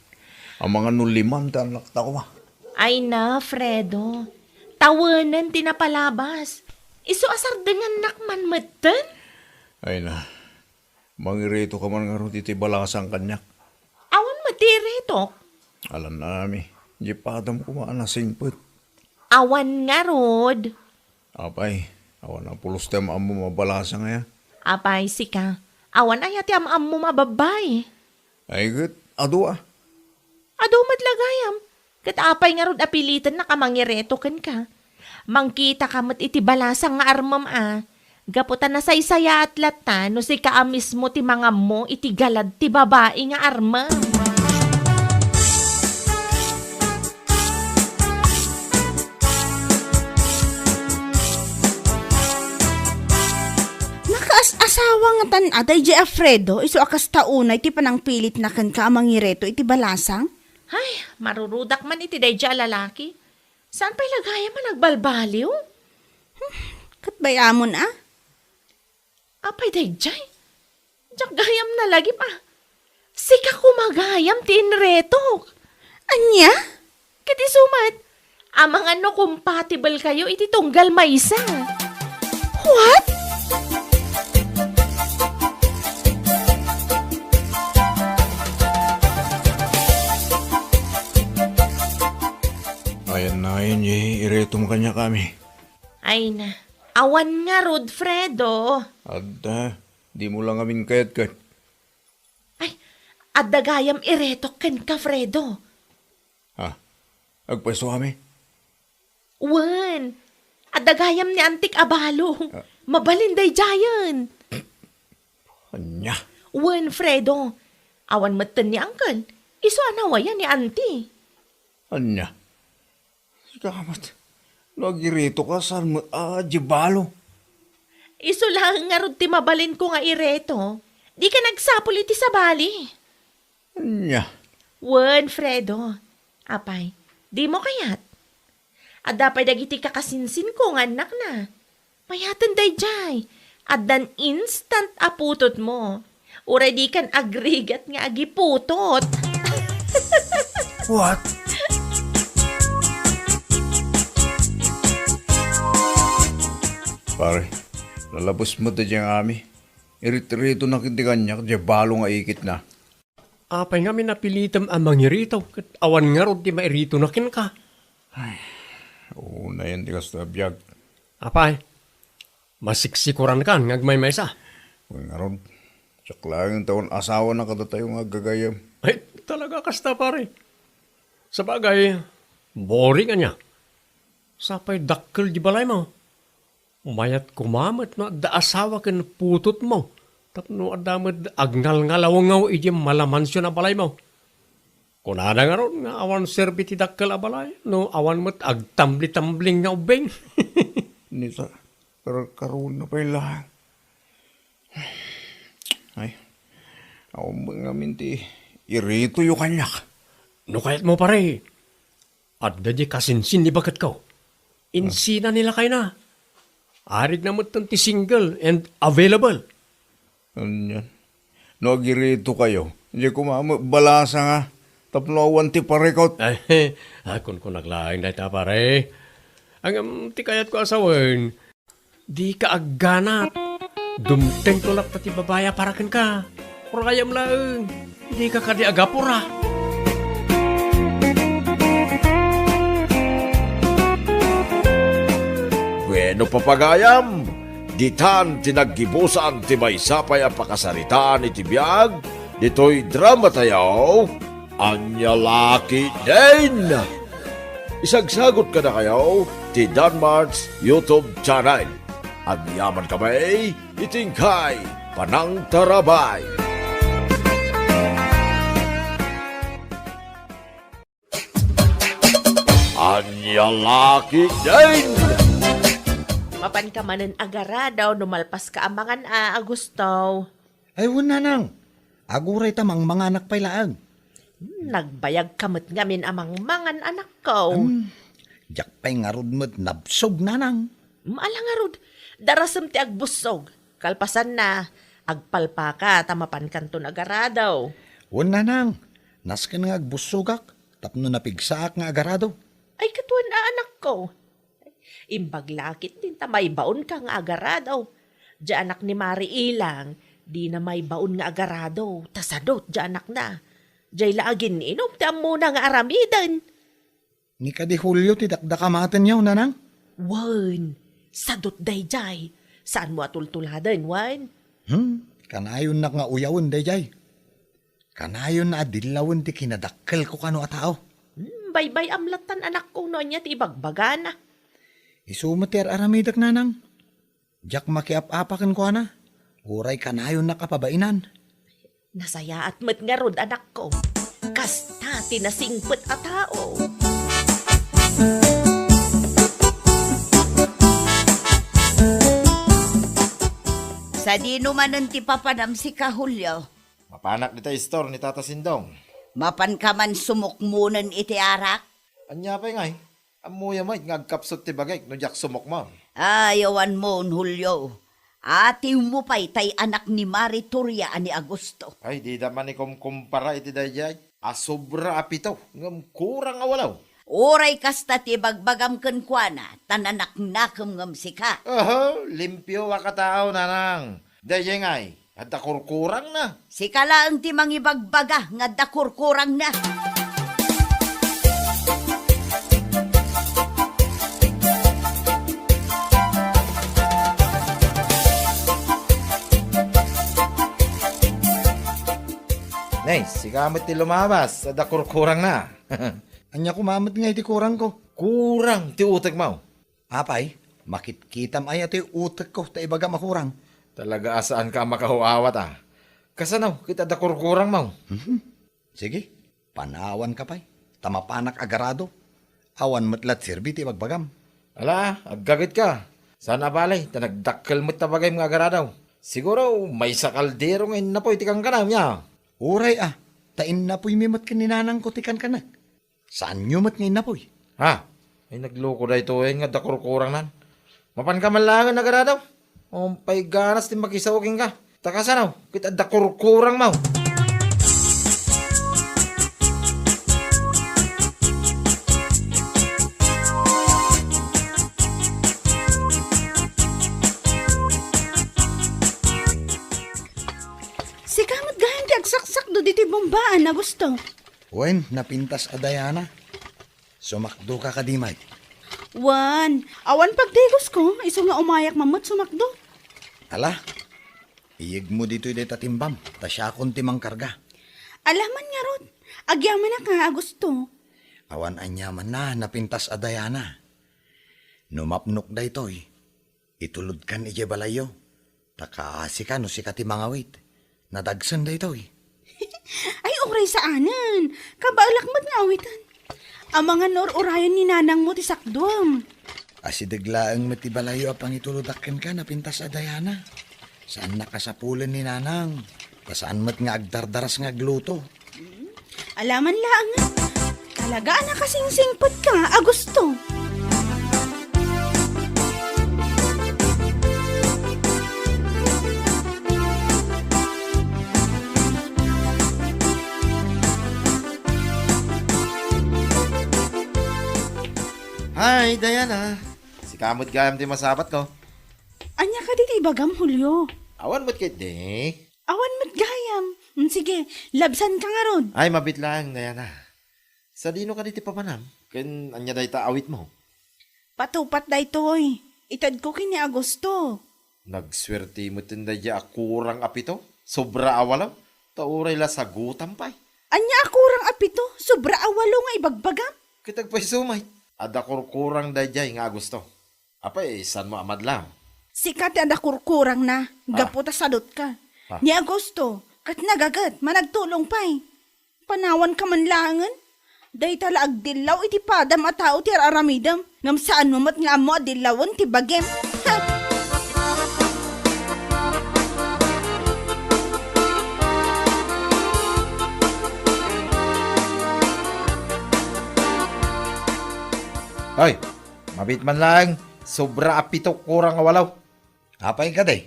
Amangan no liman ti annakta koma. Ay na, Fredo. Tawenen ti napalabas. Isu a sardengannak man metten. Ay na. Mangireto ka man ngarud iti balasang kaniak. Awan met ti iretok. Alan, Ami. Di padam koma a nasingpet. Awan ngarud. Apay, awan a pulos ti am-ammom a balasang aya? Apay, sika, awan aya ti am-ammom a babbai? Ay, ket adu, a. Adu met la gayam. Ket apay ngarud a pilitennak a mangireto kenka? Mangkitaka met iti balasang nga armem, a. Gapu ta nasaysayaat latta no sika a mismo ti mangammo iti galad ti babai nga armem. Nakaas-asawa ngatan a daydiay a Fredo, isu a kasta unay ti panangpilitna kenka a mangireto iti balasang? Ay, marurudak man iti daydiay a lalaki. Saan pay la gayam a nagbalbaliw? Hmm, ket bay-amon, a? Apay daydiay? Diak gayam nalagip, a. Sika koma gayam ti inretok. Ania? Ket isu met, amangan no compatible kayo iti tunggal maysa. What? Ayan na, ayan, ye, iretom kaniak, Ami. Ay na, Awan ngarud, Fredo. Adda, dimo la ngamin kayat ket. Ay, adda gayam iretok kenka, Fredo. Ha? Agpayso kami? Wen, adda gayam ni antik a balo. Ah. Mabalin daydiayen. Ania? Wen, Fredo. Awan metten ni uncle. Isu a nawayan ni auntie. Ania? Sika met, no agiritoka, saan met a di balo? Isu laeng ngarud ti mabalinko nga ireto. Dika nagsapul iti sabali. Ania? Wen, Fredo. Apay, dimo kayat? Adda pay dagiti kakasinsinko nga annakna. Mayaten daydiay, addan instant a putotmo. Uray dikan agrigat nga agiputot. What? Pare, nalabes met daydiay nga ami. Irit-iritonak iti kaniak, diay balo nga ikitna. Apay ngamin a pilitem a mangirito, ket awan ngarud ti mairitonak kenka? Ay, unayen ti kasta a biag. Apay, masiksikurankan nga agmaymaysa? Wen ngarud, siak laeng ti awan asawana kadatayo nga aggagayem. Ay, talaga kasta, pare. Sabagay, boring ania. Sapay dakkel di balaymo. Mayat koma met no adda asawa ken putotmo, tapno adda met agngalngalawngaw idiay malamansion a balaymo. Kunada ngarud nga awan serbi ti dakkel a balay no awan met agtambli-tambling nga ubbing. Ni ta, karkaruna pay laeng. Ay, awan met ngamin ti iritoyo kaniak. No kayatmo, pare, adda di kasinsin ni baketko. Insina ni lakayna. Arigna metten ti single and available. Anian? No agiritokayo, diay koma met balasa nga tapno awan ti parikut. Ay, ah, kunkunak laeng dayta, pare. Ngem ti kayatko a sawen, dika agganat. Dumtengko latta ti babai a para kenka. Urayem laeng, dika kadi agapura. Bueno, papagayam, ditan ti naggibusan ti maysa pay a pakasaritaan iti biag ditoy dramatayo. Ania la ketdin? Isagsagut kadakayo ti Danmart's YouTube channel. Agyamankami iti inkay panangtarabay. Ania la ketdin? Mapanka manen agaradaw no malpaska a mangan a, Agusto. Ay, wen, nanang. Aguray ta mangmanganak pay laeng. Hmm, nagbayagka met ngamin a mangmangan, anakko. Hmm, diak pay ngarud met nabsog, nanang. Hmm, ala ngarud, darasem ti agbussog. Kalpasanna, agpalpaka ta mapankanton agaradaw. Wen, nanang. Nasken nga agbussogak tapno napigsaak nga agarado. Ay, ket wen a, anakko. Imbag la ketdin ta maibaonka nga agarado. Diay anak ni Mari Ilang, dina maibaon nga agarado, ta sadot diay anakna. Diay la agin-inum ti ammona nga aramiden. Ni kadi Julio ti dakdakamatenyo, nanang? Wen, sadot daydiay. Saanmo a tultuladen, wen? Hmm, kanayonnak nga uyawen daydiay. Kanayon a dillawen ti kinadakkelko kano a tao. Hmm, baybay-am lattan, anakko, no ania ti ibagbagana. Isu met ti ar-aramidek, nanang. Diak makiap-apa kenkuana. Uray kanayonnak a pabainan. Nasayaat met ngarud, anakko. Kasta ti nasingpet a tao. Sadino manen ti papanam, sika, Julio? Mapanak dita istor ni Tata Sindong. Mapanka man sumukmonen iti arak? Ania pay ngay? Ammoya met nga agkapsut ti bagik no diak sumukmon. Ay, awan mon, Julio. Atiwmo pay tay anak ni Mari Turia a ni Agusto. Ay, dida manikumkumpara iti daydiay. A sobra a pito, ngem kurang a walo. Uray kasta ti ibagbagam kenkuana, ta nanaknakem ngem sika. Oho, limpio a katao, nanang. Daydiay ngay, adda kurkurangna. Sika laeng ti mangibagbaga nga adda kurkurangna. Ay, sika met ti lumabas, adda kurkurangna. Ania koma met nga iti kurangko? Kurang ti utekmo. Apay, makitkitam aya ti utekko ta ibagam a kurang? Talaga a saanka a makahuawat a. Kasano, ket adda kurkurangmo? Mhm. Sige, panawanka pay, ta mapanak agarado. Awan met la ti serbi ti ibagbagam. Ala, aggagetka. Saan a bale, ta nagdakkel met ta bagayem nga agarado. Siguro, maysa kaldero nga innapoy ti kankanam, ya. Uray a, ta innapoymi met ken ni nanangko ti kankanak. Saanyo met nga innapoy? Ha? Ay, nagluko daytoy nga adda kurkurangnan. Mapanka man laengen agarado? Umpay ganas ti makisao kenka. Ta kasano, ket adda kurkurangmo. Sika met gayam ti agsaksakdo ditoy bumbaan, Augusto. Wen, napintas a Diana. Sumakdoka kadi met? Wen, awan pagtigosko, isu nga umayak man met sumakdo. Ala, iyegmo ditoy dayta timbam, ta siakon ti mangkarga. Ala man ngarud, agyamanak nga Augusto. Awan aniamanna, napintas a Diana. No mapnok daytoy, itulodkan idiay balayyo. Ta kaasika no sika ti mangawit. Nadagsen daytoy. Ay, uray saanen. Kabaelak met nga awiten. Amangan no ur-urayen ni nanangmo ti sakduam. Asideg laeng met ti balayyo a pangitulodak kenka, napintas a Diana. Saannak a sapulen ni nanang. Ta saan met nga agdardaras nga agluto. Alaman laeng. Talaga a nakasingsingpetka, Augusto. Hi, Diana. Sika met gayam ti masabatko. Ania kadi ti ibagam, Julio? Awan met ketdi. Awan met gayam. Mm, sige, labsanka ngarud. Ay, mabiit laeng, Diana. Sadino kadi ti papanam? Ken ania dayta awitmo? Patupat daytoy. Itedko ken ni Augusto. Nagsuerte metten daydiay a kurang a pito, sobra a walo, ta uray la sagutam pay. Ania a kurang a pito, sobra a walo nga ibagbagam? Ket agpayso met, adda kurkurang daydiay nga Augusto. Apay, saanmo a madlaw? Sika ti adda kurkurangna, ah, gapu ta sadutka. Ah. Ni Augusto, ket nagaget, managtulong pay. Panawanka man laengen. Dayta la agdillaw iti padam a tao ti ar-aramidem, ngem saanmo met nga ammo a dillawen ti bagim. Ha! Ay, mabiit man laeng, sobra a pito kurang a walo. Apay kadi?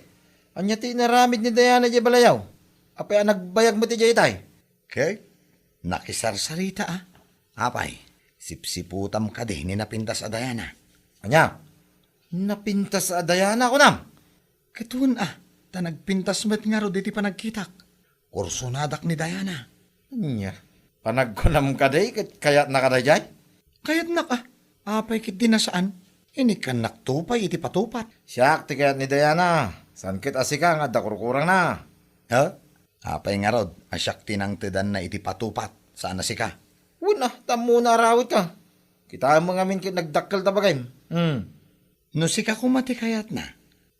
Ania ti inaramid ni Diana idiay balayyo? Apay a nagbayag met idiay itay? Ket nakisarsarita a. Apay, sipsiputam kadi ni napintas a Diana? Ania? Napintas a Diana, kunam? Ket wen a, ta nagpintas met ngarud iti panagkitak. Kursonadak ni Diana. Ania? Panagkunam kadi ket kayatnaka daydiay? Kayatnak a. Apay ketdi a saan? Inikkannakto pay iti patupat. Siak ti kayat ni Diana. Saan ket a sika nga adda kurkurangna? Ha? Apay ngarud a siak ti nangtedanna iti patupat, saan a sika? Wen a, ta ammona a rawitka. Kitaem ngamin ket nagdakkel ta bagim. Hmm. No sika koma ti kayatna,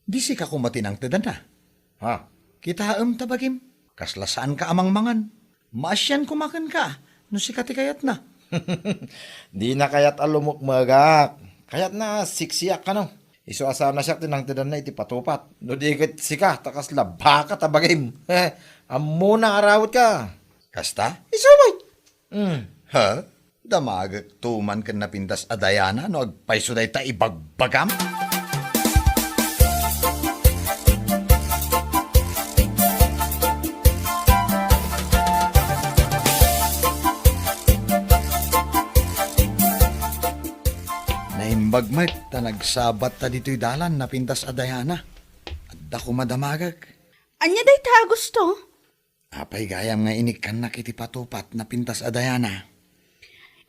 di sika koma ti nangtedanna. Ha? Kitaem ta bagim. Kasla saanka a mangmangan. Maasian koma kenka, no sika ti kayatna. Dina kayat a lumukmegak. Kayatna siksiak kano. Isu a saan a siak ti nangtedanna iti patupat. No di ket sika, ta kasla baka ta bagim. Ammona a rawitka. Kasta? Isu met. Hmm. Ha? Damagekto man ken napintas a Diana no agpayso dayta ibagbagam? Naimbag met ta nagsabatta ditoy dalan napintas a Diana. Adda koma damagek. Ania dayta, Augusto? Apay gayam nga inikkannak iti patupat napintas a Diana?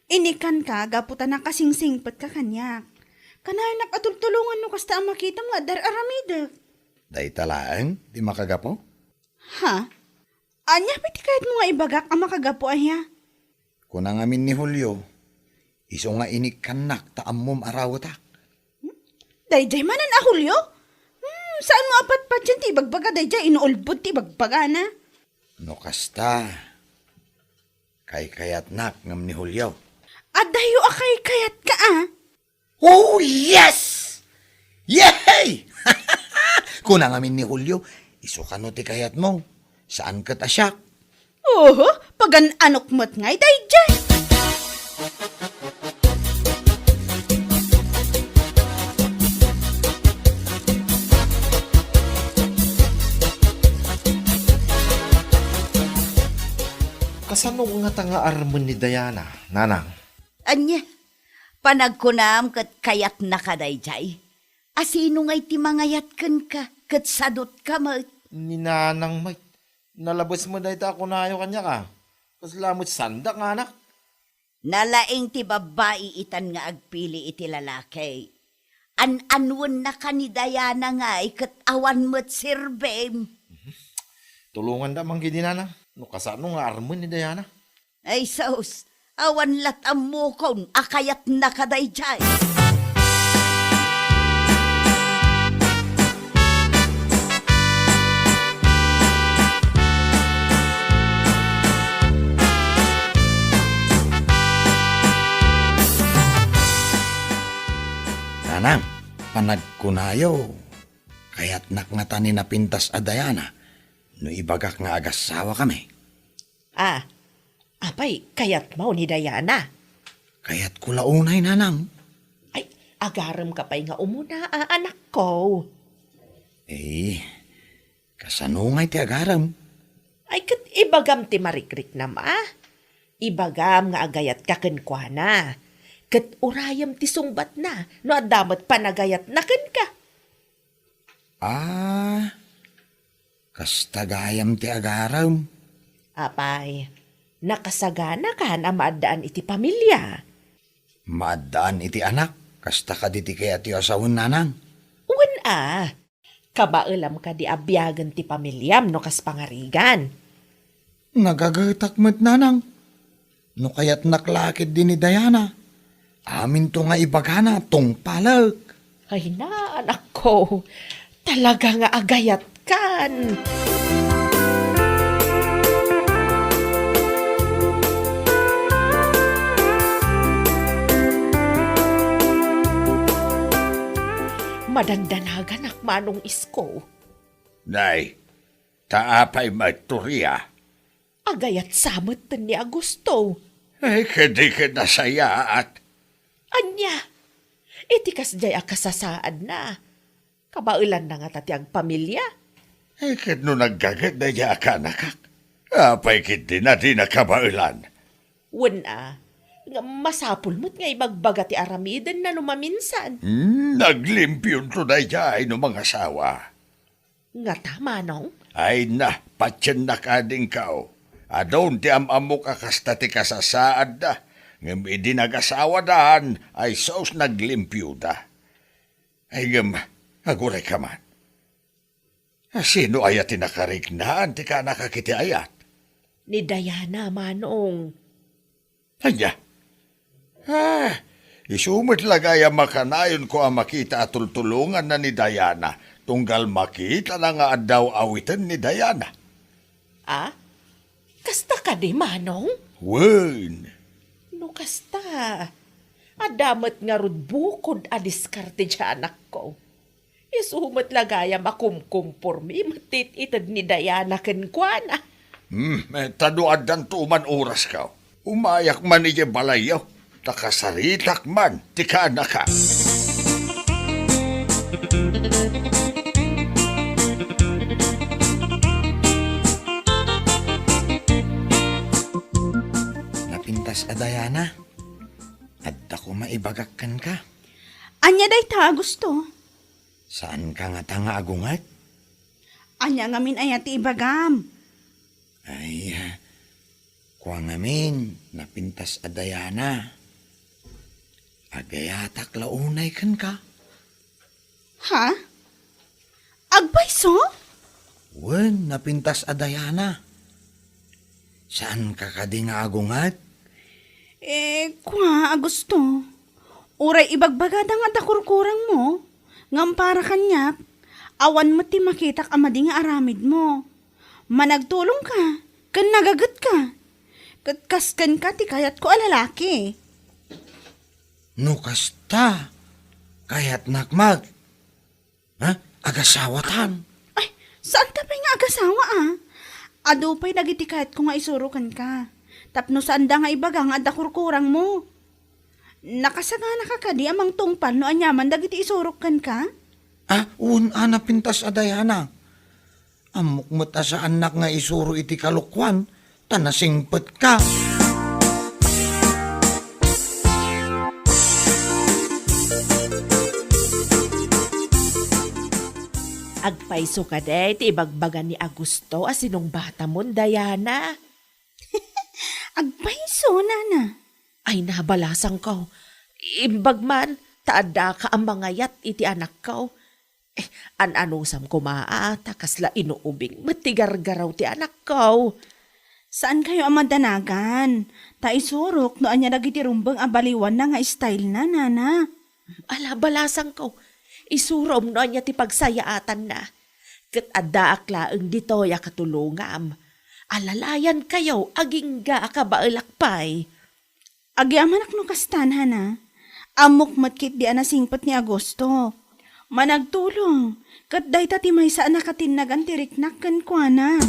Inikkanka gapu ta nakasingsingpetka kaniak. Kanayonak a tultulongan no kasta a makitam nga adda ar-aramidek. Dayta laeng ti makagapu? Ha? Ania pay ti kayatmo nga ibagak a makagapu aya? Kuna ngamin ni Julio, isu nga inikkannak ta ammom a rawetak. Daydiay manen a Julio? Hmm, saan mo a patpatien ti ibagbaga daydiay, inulbod ti ibagbagana. No kasta, kaykayatnak ngem ni Julio. Adayo a kaykayatka, a? Oh, yes! Yehey! Kuna ngamin ni Julio, isu kano ti kayatmo. Saan ket a siak? Oho, pagan-anok met ngay daydiay. Kasano ngata nga armen ni Diana, nanang? Ania? Panagkunam ket kayatnaka daydiay? A sino ngay ti mangayat kenka ket sadutka met? Ni nanang met. Nalabes met dayta a kunayo kaniak, a. Kasla met sandak nga anak. Nalaing ti babbai itan nga agpili iti lalaki. An-anwennaka ni Diana ngay ket awan met serbim. Tulonganda man ketdi, nanang, no kasano nga armen ni Diana. Ay sus, awan lat ammokon a kayatnaka daydiay. Nanang, panagkunayo, kayatnak ngata ni napintas a Diana no ibagak nga agassawakami. Ah, apay, kayatmo ni Diana? Kayatko la unay, nanang. Ay, agaremka pay nga umuna, a, anakko. Eh, kasano ngay ti agarem? Ay, ket ibagam ti marikriknam, a. Ibagam nga agayatka kenkuana. Ket urayem ti sungbatna no adda met panagayatna kenka. Ah, kasta gayam ti agarem. Apay, nakasaganakan a maaddaan iti pamilia? Maaddaan iti anak, kasta kadi ti kayatyo a sawen, nanang? Wen a, kabaelam kadi a biagen ti pamiliam no kas pangarigan? Nagagetak met, nanang. No kayatnak la ketdi ni Diana, aminto nga ibagana tungpalek. Ay na, anakko, talaga nga agayatkan. Madandanaganak, Manong Isko. Nay, ta apay met, Toria? Agayat sa metten ni Augusto. Ay, kadi ket nasayaat. Ania? Iti kasdiay a kasasaadna, kabaelanna ngata ti agpamilia? Ay, ket no naggaget daydiay a kaanakak, apay ketdi a dina kabaelan? Wen a, ngem masapul met nga ibagbaga ti aramidenna no maminsan. Hmm, naglimpionto daydiay no mangasawa. Ngata, Manong? Ay na, patiennak adingkaw. Adun ti am-ammok a kasta ti kasasaadda, ngem idi nagasawadan, ay sus, naglimpioda. Ay ngem, agurayka man. Sino aya ti nakariknaan ti kaanakak iti ayat? Ni Diana, Manong. Ania? Ah, isu met la gayam a kanayonko a makita a tultulonganna ni Diana, tunggal makitana nga adda awiten ni Diana. Ah? Kasta kadi, Manong? Wen. No kasta, adda met ngarud bukod a diskarte ti anakko. Isu met la gayam a kumkumpormi met ti it-ited ni Diana kenkuana. Hmm, eh, ta no addanto man orasko, umayak man idiay balayyo, ta kasaritak man ti kaanakak. Napintas a Diana, adda koma ibagak kenka. Ania dayta, Augusto? Saanka ngata nga agunget? Ania ngamin aya ti ibagam? Ay, kua ngamin, napintas a Diana. Agayatak la unay kenka. Ha? Agpayso? Wen, napintas a Diana. Saanka kadi nga agunget? Eh, kua, Augusto. Uray ibagbagada nga adda kurkurangmo, ngem para kaniak, awan met ti makitak a madi nga aramidmo. Managtulongka, ken nagagetka. Ket kas kenka ti kayatko a lalaki. No kasta, kayatnak met. Ha? Agasawatan? Ay, saanta pay nga agasawa, a? Adu pay dagiti kayatko nga isuro kenka. Tapno saanda nga ibaga nga adda kurkurangmo. Nakasaganaka kadi a mangtungpal no aniaman dagiti isurok kenka? Ah, un, a, napintas a Diana. Ammok met a saannak nga isuro iti kalokuan, ta nasingpetka. Agpayso kadi ti ibagbaga ni Augusto a sinungbatamon, Diana? Agpayso, nana. Ay, nabalasangko. Imbag man, ta addaka a mangayat iti anakko. Eh, an-anusam koma a, ta kasla inuubing met ti gargaraw ti anakko. Saankayo a madanagan, ta isurok no ania dagiti rumbeng a baliwanna nga style na, nana. Ala, balasangko, isurom no ania ti pagsayaatanna. Ket addaak laeng ditoy a katulongam. Alalayankayo, agingga a kabaelak pay. Agyamanak no kasta, nana. Ammok met ketdi a nasingpet ni Augusto. Managtulong, ket dayta ti maysa a nakatinnagan ti riknak kenkuana.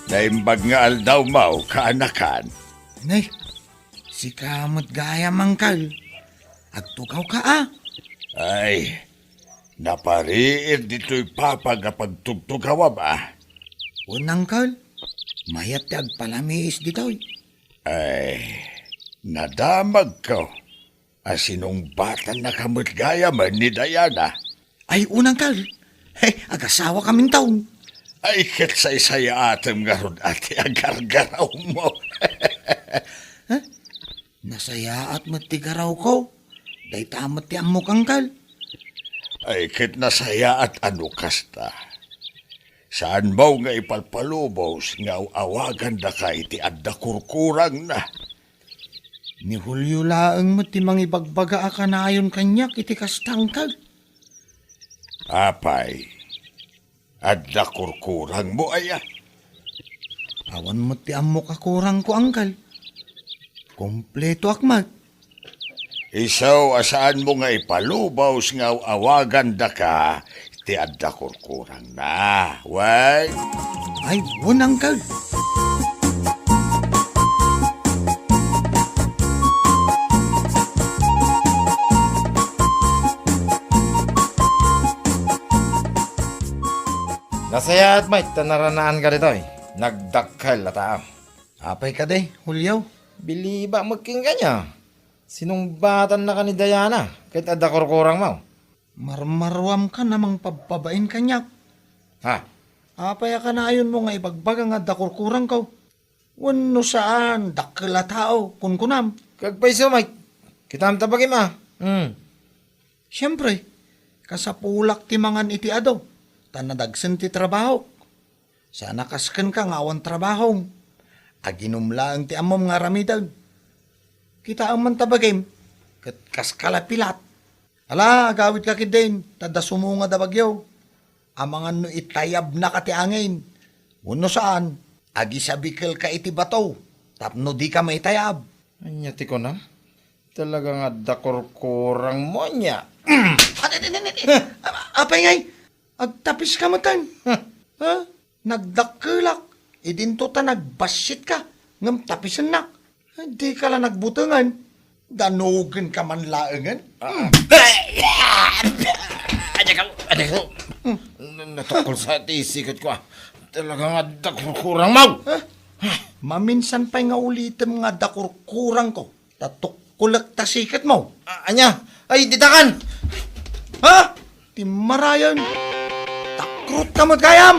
Naimbag nga aldawmo, kaanakan. Nay, sika met gayam, angkel. Agtugawka, a? Ay, napariid ditoy papa nga pagtugtugawam, a? Wen, angkel. Mayat ti agpalamiis ditoy. Ay, nadamagko a sinungbatannaka met gayamen ni Diana. Ay, unangkal. He, agasawakamin taon. Ay, ket saysayaatem ngarud a ti agargarawmo. Ha? Nasayaat met ti garawko. Dayta met ti ammok, angkal. Ay, ket nasayaat a no kasta. Saanmo nga ipalpalubos nga aw-awagandaka iti adda kurkurangna. Ni Julio laeng met ti mangibagbaga a kanayon kaniak iti kasta, angkal. Apay, adda kurkurangmo aya? Awan met ti ammok a kurangko, angkal. Kompletoak met. Isu a saanmo nga ipalubos nga aw-awagandaka ti adda kurkurangna. Wen? Ay, wen, angkal. Nasayaat met ta naranaanka ditoy. Nagdakkel a tao. Apay kadi, Julio? Bilibak met kenka ania. Sinungbatannaka ni Diana ket adda kurkurangmo. Marmaruamkan a mangpabpabain kaniak. Ha? Apay a kanayonmo nga ibagbaga nga adda kurkurangko? Wenno saan, dakkel a tao, kunkunam. Agpayso met, kitam ta bagim a. Hmm. Siempre, kasapulak ti mangan iti adu, ta nadagsen ti trabahok. Saan a kas kenka nga awan trabahom. Aginum laeng ti ammom nga aramiden. Kitaem man ta bagim, ket kaska la pilat. Ala, agawidka ketdin, ta adda sumungad a bagyo. Amangan no itayabnaka ti angin. Wenno saan, agisabikelka iti bato, tapno dika maitayab. Ania ti kunam? Talaga nga adda kurkurangmo ania? Adi, adi, adi, adi. Apay ngay, agtapiska metten. Huh? Ha? Nagdakkelak. Idinto ta nagbassitka, ngem tapisennak. Dika la nagbutengen. Danogenka man laengen. Ah. Adakaw, adakaw. Hmm. Natukkol sa ti siketko, a. Talaga nga adda kurkurangmo. Ha? Maminsan pay nga ulitem nga adda kurkurangko. Ta tukkolek ta siketmo. A-, ania? Ay, ditakan! Ha? Ti marayen! Takrotka met gayam!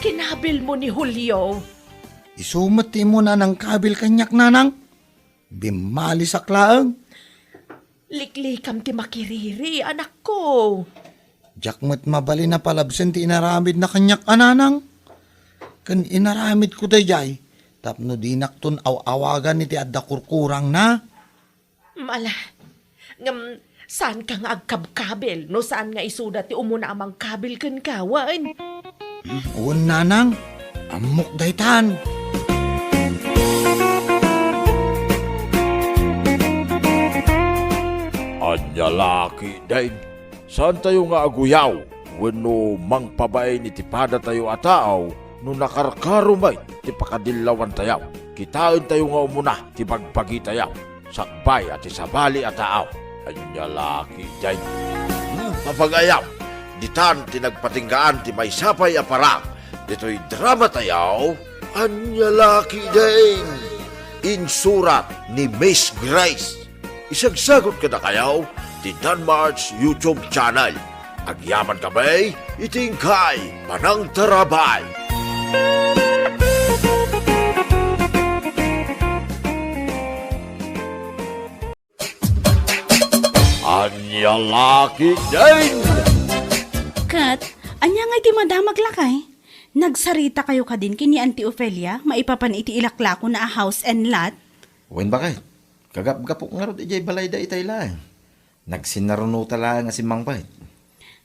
tinabilmo ni Julio. Isu met ti immuna a nangkabil kaniak, nanang. Bimmalisak laeng. Liklikam ti makiriri, anakko. Diak met mabalin a palabsen ti inaramidna kaniak a nanang. Ken inaramidko daydiay tapno dinakton aw-awagan iti adda kurkurangna. Mala, ngem saanka nga agkabkabil no saan nga isuda ti umuna a mangkabil kenka, wen? Wen, nanang, ammok daytan. Ania la ketdin, saantayo nga aguyaw wenno mangpabain iti padatayo a tao no nakarkaro met ti pakadillawantayo. Kitaentayo nga umuna ti bagbagitayo sakbay a ti sabali a tao. Ania la ketdin? Hmm, apagayam, ditan ti nagpatinggaan ti maysa pay a parang ditoy dramatayo. Ania la ketdin? Insurat ni Miss Grace. Isagsagut kadakayo ti Danmart's YouTube channel. Agyamankami iti inkay panangtarabay. Ania la ketdin? Ket, ania ngay ti madamag, lakay? Nagsaritakayo kadin ken ni Auntie Ofelia maipapan iti ilaklakona a house and lot? Wen, baket. Kagapgapok ngarud idiay balayda itay laeng. Nagsinarunota laeng a simmangpet.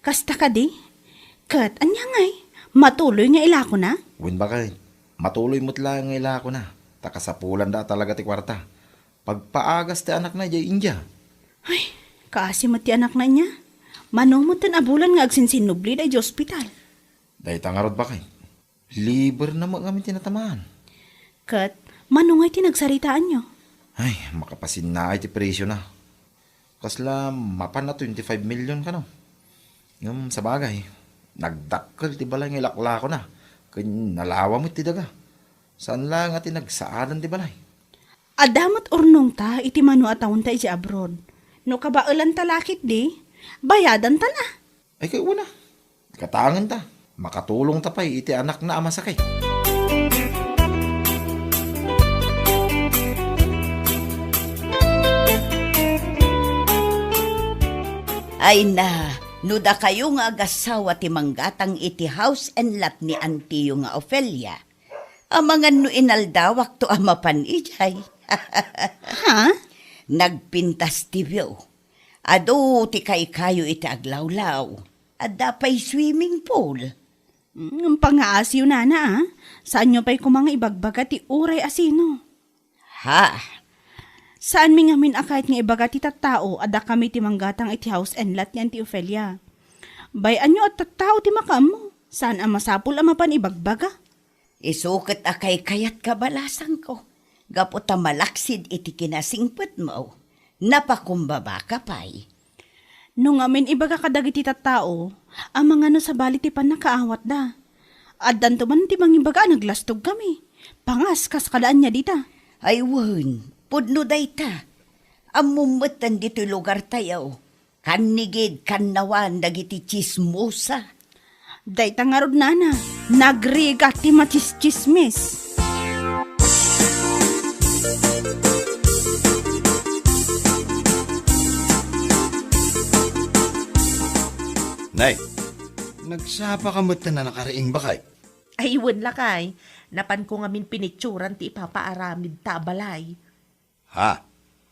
Kasta kadi? Ket ania ngay? Matuloy nga ilakona? Wen, baket. Matuloy met laeng nga ilakona. Ta kasapulanda talaga ti kuarta. Pagpaagas ti anakna idiay India. Ay, kaasi met ti anakna inya. Mano met ten a bulan nga agsinsinnubli daydiay ospital? Dayta ngarud, baket. Liber na met ngamin ti natamaan. Ket, mano ngay ti nagsaritaanyo? Ay, makapasinnaay ti presiona. Kasla mapan a twenty-five million kano. Ngem sabagay, nagdakkel ti balay nga ilaklakona, ken nalawa met ti daga. Saan la nga ti nagsaadan ti balay. Adda met urnongta iti mano a taonta idiay abroad. No kabaelanta la ketdi, bayadantan a. Ay, kay una, katangenta. Makatulongta pay iti anakna a masakit. Ay na, no dakayo nga agassawa ti manggatang iti house and lot ni antiyo nga Ofelia, amangan no inaldawakto a mapan idiay. Ha? Nagpintas ti view. Adu ti kaykayo iti aglawlaw. Adda pay swimming pool. Mm, pangaasiyo, nana, a. Saanyo pay koma nga ibagbaga ti uray a sino. Ha? Saanmi ngamin a kayat nga ibaga ti tattao a dakami ti manggatang iti house and lot ni Auntie Ofelia. Bay-anyo a tattao ti makaammo. Saan a masapul a mapan ibagbaga. Isu ket a kaykayat ka, balasangko, gapu ta malaksid iti kinasingpetmo. Napakumbabaka pay. No ngamin ibaga kadagiti tattao, amangan no sabali ti pannakaawatda. Addanto man ti mangibaga a naglastogkami. Pangas kas kada ania dita. Ay wen, pudno dayta. Ammom metten ditoy lugartayo. Kannigid, kannawan dagiti tsismosa. Dayta ngarud, nana, nagrigat ti matsistsismis. Nay, nagsapa ka met a nakariing, baket? Ay, wen, lakay. Napanko ngamin pinitsuran ti ipapaaramidta a balay. Ha?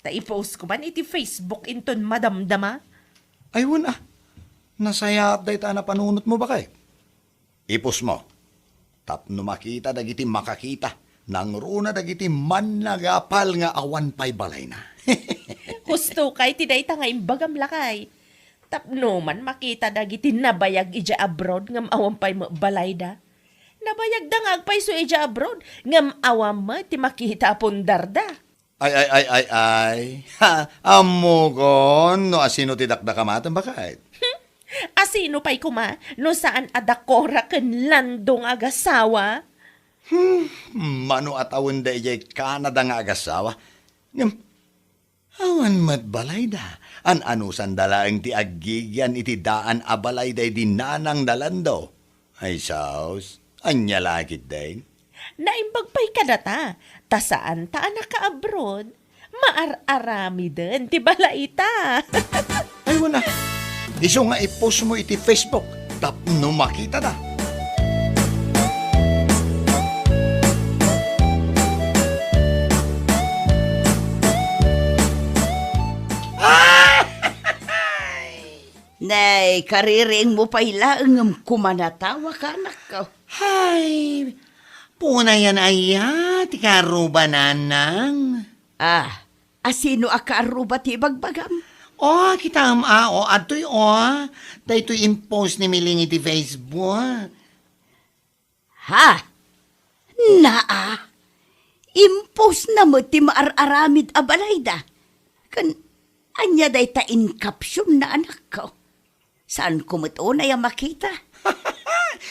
Ta i-post ko man iti Facebook inton madamdama. Ay, wen a. Nasayaat dayta a napanunotmo, baket. I-post mo. Tapno makita dagiti makakita, nangruna dagiti mannagapal nga awan pay balayna. Husto kay ti dayta nga imbagam, lakay. Tapno man makita dagiti nabayag idiay abroad ngem awan pay met balayda. Nabayagda nga agpayso idiay abroad ngem awan met ti makita a pundarda. Ay, ay, ay, ay, ay. Ha, ammokon no asino ti dakdakamatem, baket. Asino pay koma no saan a dakora ken landong a agasawa? Hmm, mano a tawenda idiay Canada nga agasawa? Ngem, awan met balayda. An-anusanda laeng ti aggigian iti daan a balay daydi nanang da Lando. Ay, saos. Ania la ketdin? Naimbag pay kadata, ta saan ta a naka-abroad. Maar-aramiden ti balayta. Ay, wen a. Isu nga i-post mo iti Facebook tapno makitada. Ah! Nay, kaririingmo pay laeng ngem kumanatawa ka, anakko. Hay, punayan aya ti kaarruba, nanang? Ah, asino a kaarruba ti ibagbagam? O, kitaem a, o, adtoy, o. Daytoy impost ni Miling iti Facebook. Ha? Naa? Impostna met ti maar-aramid a balayda. Ken ania dayta in captionna, anakko? Saanko met unay a makita.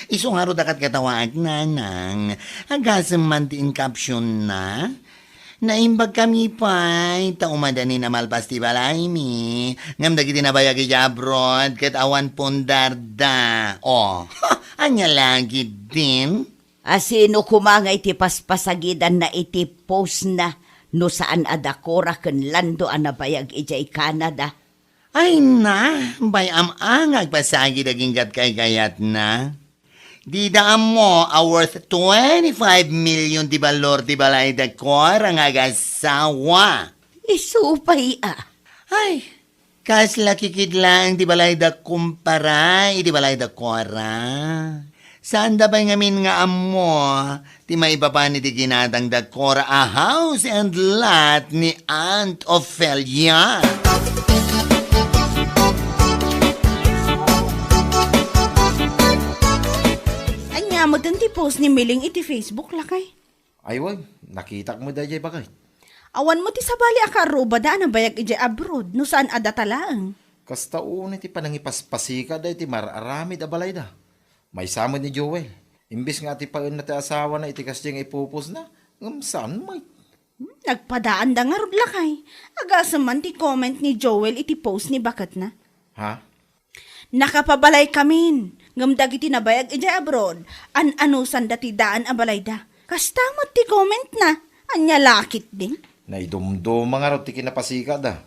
Isu ngarud a katawaek, nanang. Agasem man ti in captionna. Naimbagkami pay, ta umadanin a malpas ti balaymi. Ngem dagiti nabayag iti abroad, ket awan pundarda. O, ania la ketdin? Asino koma nga iti paspasagidanna iti postna no saan a dakora ken lando a nabayag idiay Canada? Ay na, bay-am a nga agpasagid aginggat kaykayatna. Dida ammo a worth twenty-five million ti balor ti balay dakora nga agasawa. Isu pay a. Ay, kasla kikit laeng ti balayda kumpara iti balay dakora. Saanda pay ngamin nga ammo ti maipapan iti ginatang dakora a house and lot ni Aunt Ofelia. Ania met ti post ni Miling iti Facebook, lakay? Ay wen, nakitak met daydiay baket. Awan met ti sabali a kaarrubada a nabayag idiay abroad no saan a data laeng. Kasta unay ti panangipaspasikada iti maar-aramid a balayda. Maysa met ni Joel. Imbes nga atipaenna ti asawana iti kasdiay nga ipupostna, ngem saan met. Hmm, nagpadaanda ngarud, lakay. Agasem man ti comment ni Joel iti post ni baketna. Ha? Nakapabalaykamin, ngem dagiti nabayag idiay abroad, an-anusanda ti daan a balayda. Kasta met ti commentna, ania la ketdin? Naidumduma ngarud ti kinapasikada.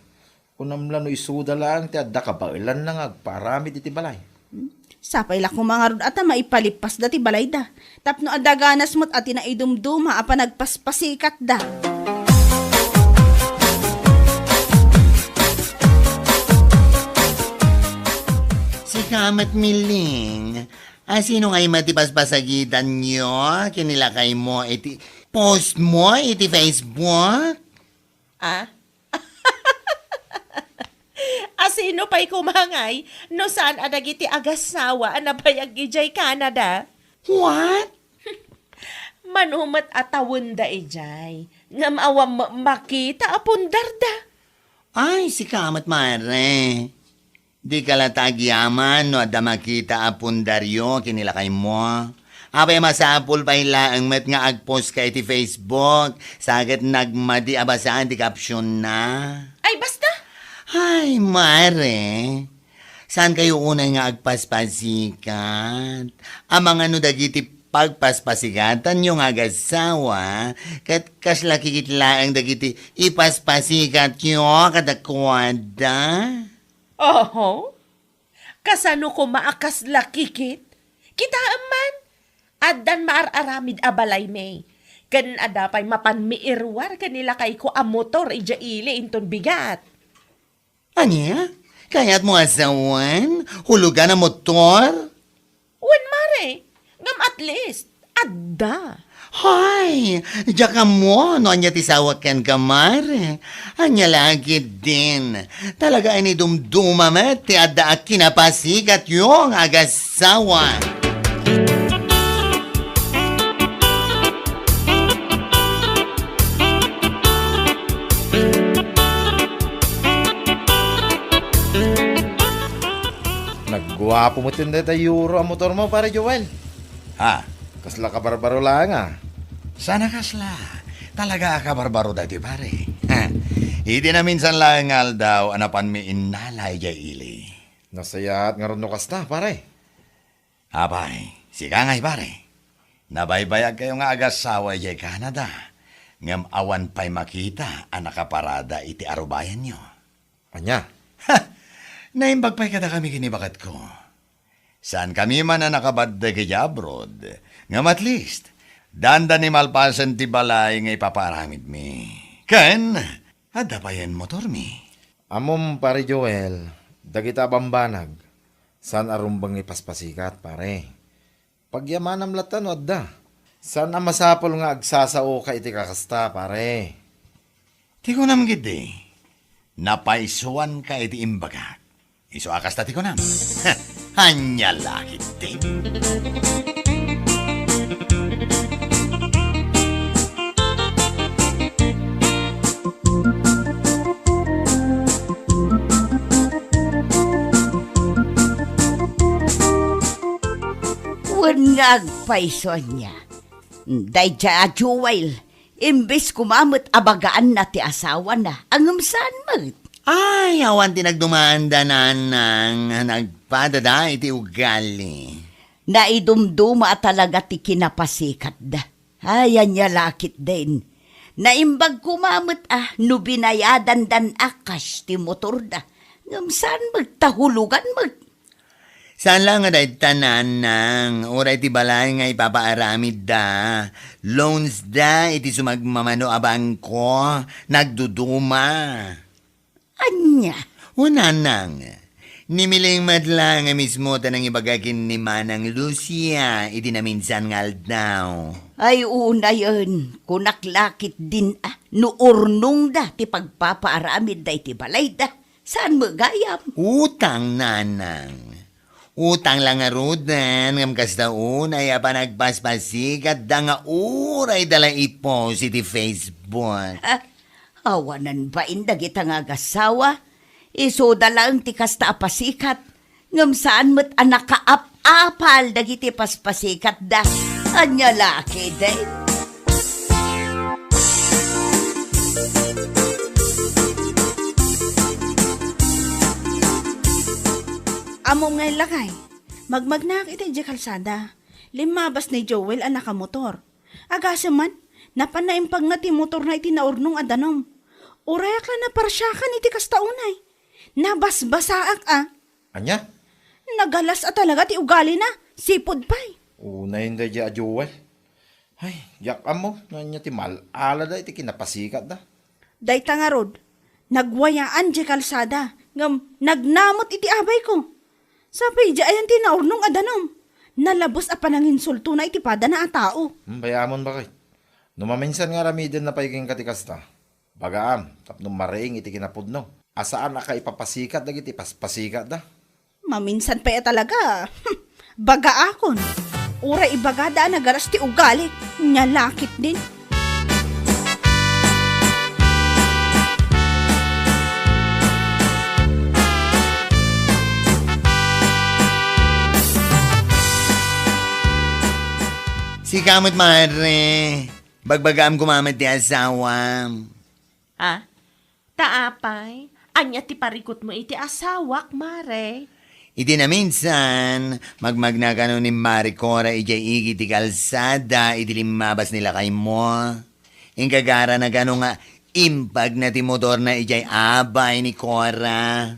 Kunam la no isuda laeng ti adda kabaelanna nga agpaaramid iti balay. Hmm? Sapay la koma ngarud a ta maipalippasda ti balayda. Tapno adda ganas met a ti naidumduma a panagpaspasikatda. Sika met, Miling, asino ngay met ti paspasagidanyo ken ni lakaymo iti post mo iti Facebook? Ah? Asino pay koma ngay no saan a dagiti agasawa a nabayag idiay Canada? What? Mano met a tawenda idiay, ngem awan ma-, makita a pundarda. Ay, sika met, mare. Dika la ta agyaman no adda makita a pundaryo ken ni lakaymo. Apay a masapul pay laeng met nga agpost ka iti Facebook, sa ket nagmadi a basaan ti captionna. Ay, basta! Ay, mare, saan kayo unay nga agpaspasikat? Amangan no dagiti pagpaspasikatanyo nga agasawa, ket kasla kikit laeng dagiti ipaspasikatyo kadakuada. Oho. Kasano koma a kasla kikit? Kitaem man, addan maar-aramid a balaymi. Ken adda pay mapanmi iruar ken ni lakayko a motor idiay ili inton bigat. Ania? Kayatmo a sawen? Hulugan a motor? Wen, mare. Ngem at least, adda. Hay, diak ammo no ania ti sawak kenka, mare. Ania la ketdin? Talaga a inidumduma met ti adda a kinapasigatyo nga agasawa. Nagguapo met dayta Euro a motormo, Pare Joel. Ha? Kasla kabarbaro laeng a. Saan a kasla. Talaga a kabarbaro daytoy, pare. Iti naminsan laeng nga aldaw a napanmi innala idiay ili. Nasayaat ngarud no kasta, pare. Apay, sika ngay, pare. Nabaybayagkayo nga agasawa idiay Canada, ngem awan pay makita a nakaparada iti arubayanyo. Ania? Ha! Naimbag pay kadakami ken ni baketko. Saankami man a nakabaddeg idiay abroad, ngem at least, dandani malpasen ti balay nga ipapaaramidmi. Ken, adda payen motormi. Ammom, Pare Joel, dagita a bambanag, saan a rumbeng nga ipaspasikat, pare. Pagyamanam latta no adda. Saan a masapul nga agsasaoka iti kakasta, pare. Ti kunam ketdi, napaysuanka iti imbagak. Isu a kasta ti kunam. Ania la ketdi? Wen nga agpayso ania, daydiay a Joel, imbes koma met a bagaanna ti asawana, ngem saan met. Ay, awan ti nagdumaanda, Nanang, nagpadada iti ugali. Naidumduma a talaga ti kinapasikatda. Ay, ania la ketdin. Naimbag koma met a no binayadandan a cash ti motorda. Ngem saan met ta hulogan met. Saan la nga dayta, Nanang, uray ti balay nga ipapaaramidda, loans da iti sumagmamano a bangko, nagduduma. Ania? O, Nanang, ni Miling met la nga mismo ta nangibaga ken ni Manang Lucia iti naminsan nga aldaw. Ay, unayen, kunak la ketdin a, no urnongda ti pagpapaaramidda iti balayda. Saan met gayam? Utang, Nanang. Utang la ngaruden, ngem kasta unay a panagpaspasikatda nga uray da la i-post iti Facebook. Ah, awanen bain dagita nga agasawa. Isuda laeng ti kasta a pasikat. Ngem saan met a nakaap-apal dagiti paspasikatda. Ania la ketdin? Ammom ngay, lakay, magmagnaak iti idiay kalsada. Limmabas ni Joel a nakamotor. Agasem man, napan naimpagna ti motorna iti naurnong a danum. Urayak la naparsiakan iti kasta unay. Nabasbasaak a. Ania? Nagalas a talaga ti ugalina, sipud pay. Unayen daydiay a Joel. Ay, diak ammo no ania ti mal-alada iti kinapasikatda. Dayta ngarud, nagwayaan diay kalsada, ngem nagnamot iti abayko. Sapay idiay ayan ti naurnong a danum. Nalabes a pananginsultona iti padana a tao. Hmm, bay-amon, baket. No maminsan nga aramidenna pay kenka ti kasta, bagaam tapno mariing iti kinapudno a saan a kaipapasikat dagiti paspasikatda. Maminsan pay a talaga. Bagaakon. Uray ibagada a nagalas ti ugalik, nia la ketdin. Sika met, mare. Bagbagaam koma met ti asawam. Ah, ta apay, ania ti parikutmo iti asawak, mare? Iti naminsan, magmagna kano ni Mare Cora idiay igid ti kalsada iti limmabas ni lakaymo. Inkagarana kano nga impagna ti motorna idiay abay ni Cora.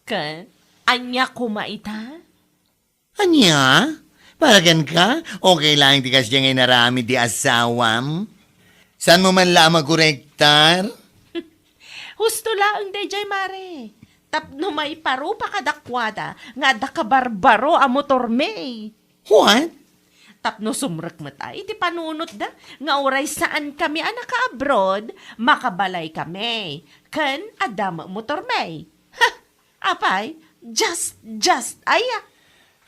Ken, ania koma ita? Ania? Para kenka, okay laeng ti kasdiay nga inaramid ti asawam? Saanmo man la a makorektar? Husto laeng daydiay, mare. Tapno maiparupa kadakuada nga adda kabarbaro a motormi. What? Tapno sumrek met a iti panunotda nga uray saankami a naka-abroad, makabalaykami, ken adda met motormi. Ha! Apay, just, just, aya.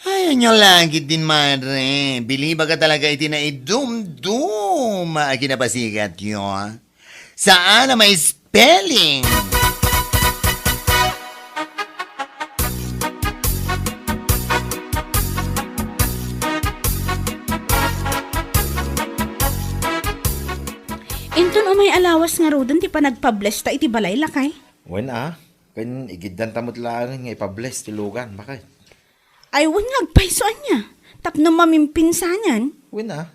Ay, ania la ketdin, mare. Bilibak a talaga iti naidumduma a kinapasikatyo. Saan a ma-spelling? Inton umay a lawas ngaruden ti panagpa-bless ta iti balay, lakay? Wen a, ken igiddanta met laengen nga ipa-bless ti lugan, baket. Ay, wen nga agpayso ania, tapno mamimpinsanan. Wen a,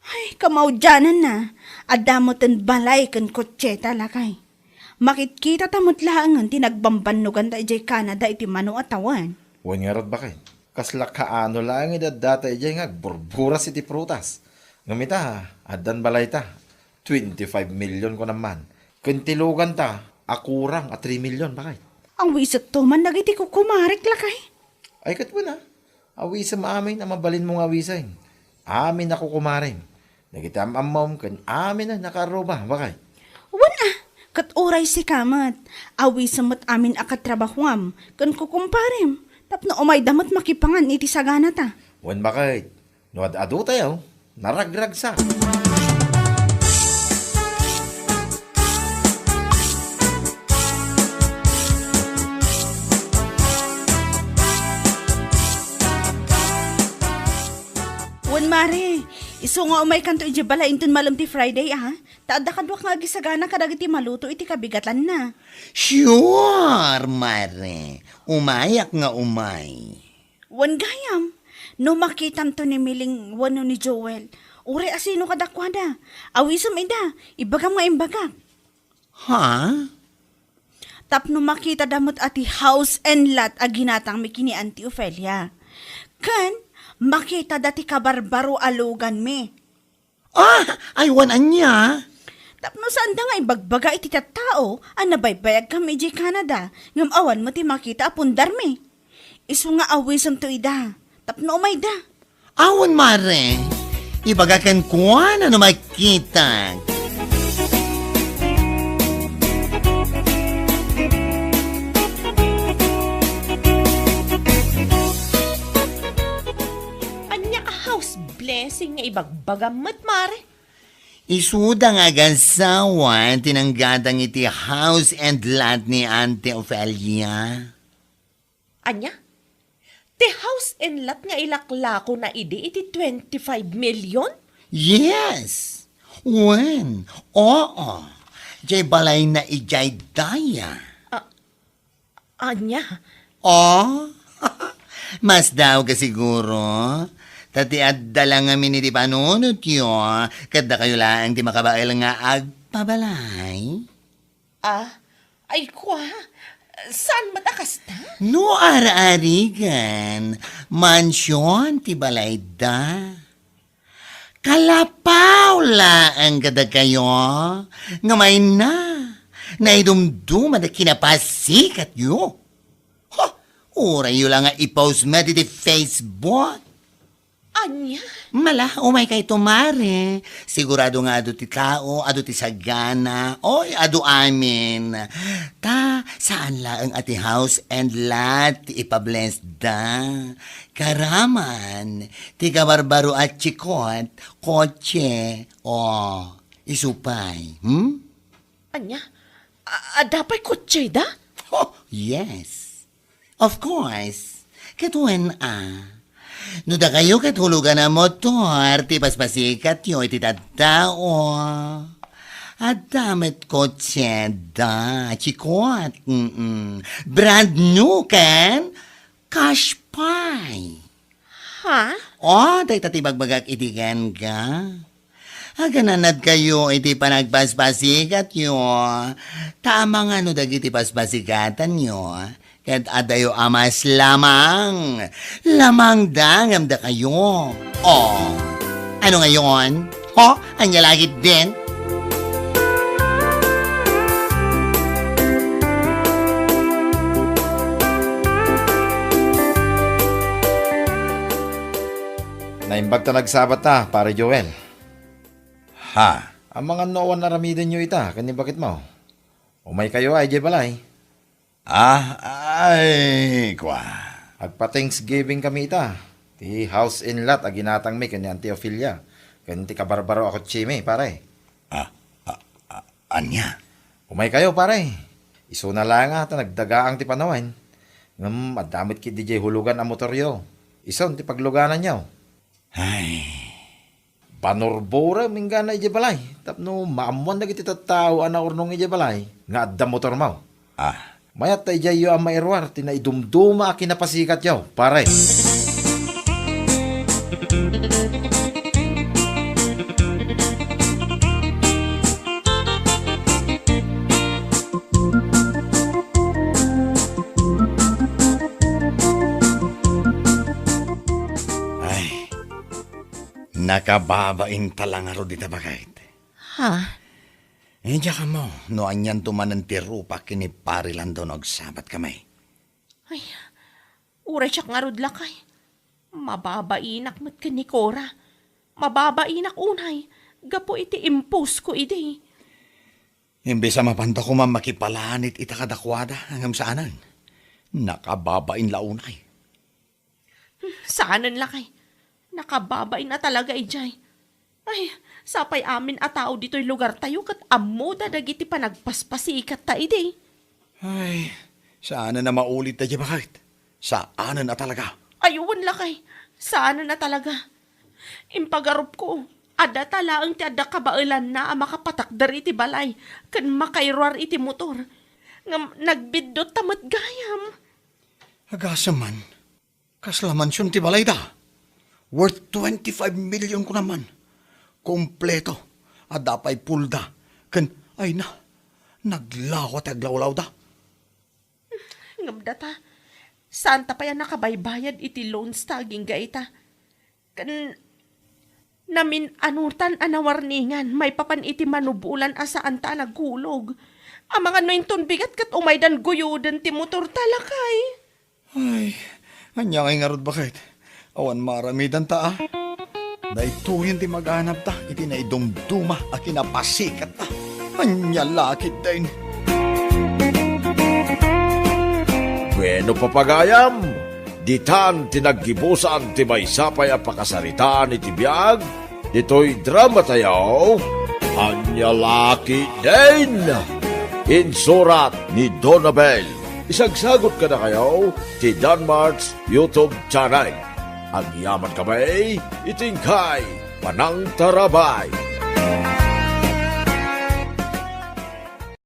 Ay, kamaudiananna, adda metten balay ken kotseta, lakay. Makitkitata met laengen ti nagbambannoganta idiay Canada iti mano a tawen. Wen ngarud, baket. Kasla kaano laeng idi addata idiay nga agburburas iti prutas. Ngem ita, addan balayta. Twenty-five million kunam man. Ken ti luganta, a kurang a three million, baket. Awisetto man dagiti kukumarek, lakay. Ay, ket wen a. Awisem amin a mabalinmo nga awisem. Amin a kukumarem. Dagiti am-ammom ken amin a nakaarruba, baket. Wen a, ket uray sika met, awisem met amin a katrabahuam ken kukumparem, tapno umayda met makipangan iti saganata. Wen, baket. No ad-adutayo, naragragsak. Wen, mare, isu nga umaykanto idiay balay inton malem ti Friday, a? Ta adda kaduak nga agisagana kadagiti maluto iti kabigatanna. Sure, mare. Umayak nga umay. Wen gayam, no makitamto ni Miling wenno ni Joel, uray asino kadakuada, awisem ida, ibagam nga imbagak. Ha? Tapno makitada met a ti house and lot a ginatangmi ken ni Auntie Ofelia. Ken makitada ti kabarbaro a luganmi. Ah, aywan ania? Tapno saanda nga ibagbaga iti tattao a nabaybayagkami idiay Canada, ngem awan met ti makita a pundarmi. Isu nga awisemto ida, tapno umayda. Awan, mare. Ibaga kenkuana no makita. Ania a house blessing nga ibagbagam met, mare? Isuda nga agasawa ti nanggatang iti house and lot ni Auntie Ofelia. Ania? Ti house and lot nga ilaklakona idi iti twenty-five million? Yes. Wen, oo. Diay balayna idiay daya. Ah, ania? Oh? Masdaawka siguro. Ta ti adda la ngamin iti panunotyo, ket dakayo laeng ti makabael nga agpabalay. Ah, ay kua, saan met a kasta? No ar-arigan, mansion ti balayda. Kalapaw laeng kadakayo, nga mayna, naidumduma da kinapasikatyo. Ha, urayyo la nga i-post met iti Facebook. Ania? Mala, umaykayto, mare. Sigurado nga adu ti tao, adu ti sagana, oy, adu amin. Ta, saan laeng a ti house and lot ti ipablessda. Karaman, ti kabarbaro a tsikot, kotse, o, isu pay, hmm? Ania? A-, adda pay kotseda? Oh, yes. Of course. Ket wen a. No dakayo ket hulugan a motor ti paspasikatyo iti tattao. Adda met kotseda, tsikot. Mm-mm. Brand new ken cash pay. Ha? O, dayta ti bagbagak iti kenka. Agananadkayo iti panagpaspasikatyo, ta amangan no dagiti paspasikatanyo, ket adayo a mas lamang, lamangda ngem dakayo. O, ano ngayon? Ho? Ania la ketdin? Naimbag ta nagsabata, Pare Joel. Ha? Amangan no awan aramidenyo ita ken ni baketmo. Umaykayo a idiay balay. Ah, ay, kua. Agpa-Thanksgiving kami ita. Ti house and lot a ginatangmi ken ni Auntie Ofelia, ken ti kabarbaro a kotsemi, pare. Ah, ah, ah, ania? Umaykayo, pare. Isuna la nga ta nagdagaang ti panawen. Ngem adda met ketdi diay hulugan a motoryo. Isun ti paglugananyo. Ay. Banurburem inggana idiay balay, tapno maammoan dagiti tattao a naurnong idiay balay nga adda motormo. Ah. Mayat ta idiayyo a mairuar ti naidumduma a kinapasikatyo, pare. Nakababain ta la ngarud ita, baket. Ha? Eh, diak ammo no anianto manen ti rupak ken ni Pari Lando no agsabatkami. Ay, uray siak ngarud, lakay. Mababainak met ken ni Cora. Mababainak unay, gapu iti imposko idi. Imbes a mapanta koma makipalanit ita kadakuada, ngem saanen. Nakababain la unay. Saanen, lakay. Nakababain a talaga idiay. Ay, sapay amin a tao ditoy lugartayo ket ammoda dagiti panagpaspasikatta idi. Ay, saanen a maulit daydiay, baket. Saanen a talaga. Ay, wen, lakay. Saanen a talaga. Impagarupko, adda ta laeng ti adda kabaelanna a makapatakder iti balay ken makairuar iti motor. Ngem nagbiddotta met gayam. Agasem man, kasla mansion ti balayda. Worth twenty-five million kunam man. Kompleto. Adda pay pulda. Ken, ay na, naglawa ti aglawlawda. Ngem data, saanta pay a nakabaybayad iti loans ta agingga ita. Ken namin-anutan a nawarningan maipapan iti manubolan a saanta a naghulog. Amangan no inton bigat ket umaydan guyoden ti motor ta, lakay. Ay, ania ngay ngarud, baket? Awan maaramidanta a. Daytoyen ti maganabta iti naidumduma a kinapasikatta. Ania la ketdin? Bueno, papagayam, ditan ti naggibusan ti maysa pay a pakasaritaan iti biag ditoy dramatayo. Ania la ketdin? Insurat ni Donabel. Isagsagut kadakayo ti Danmart's YouTube channel. Agyamankami iti inkay panangtarabay.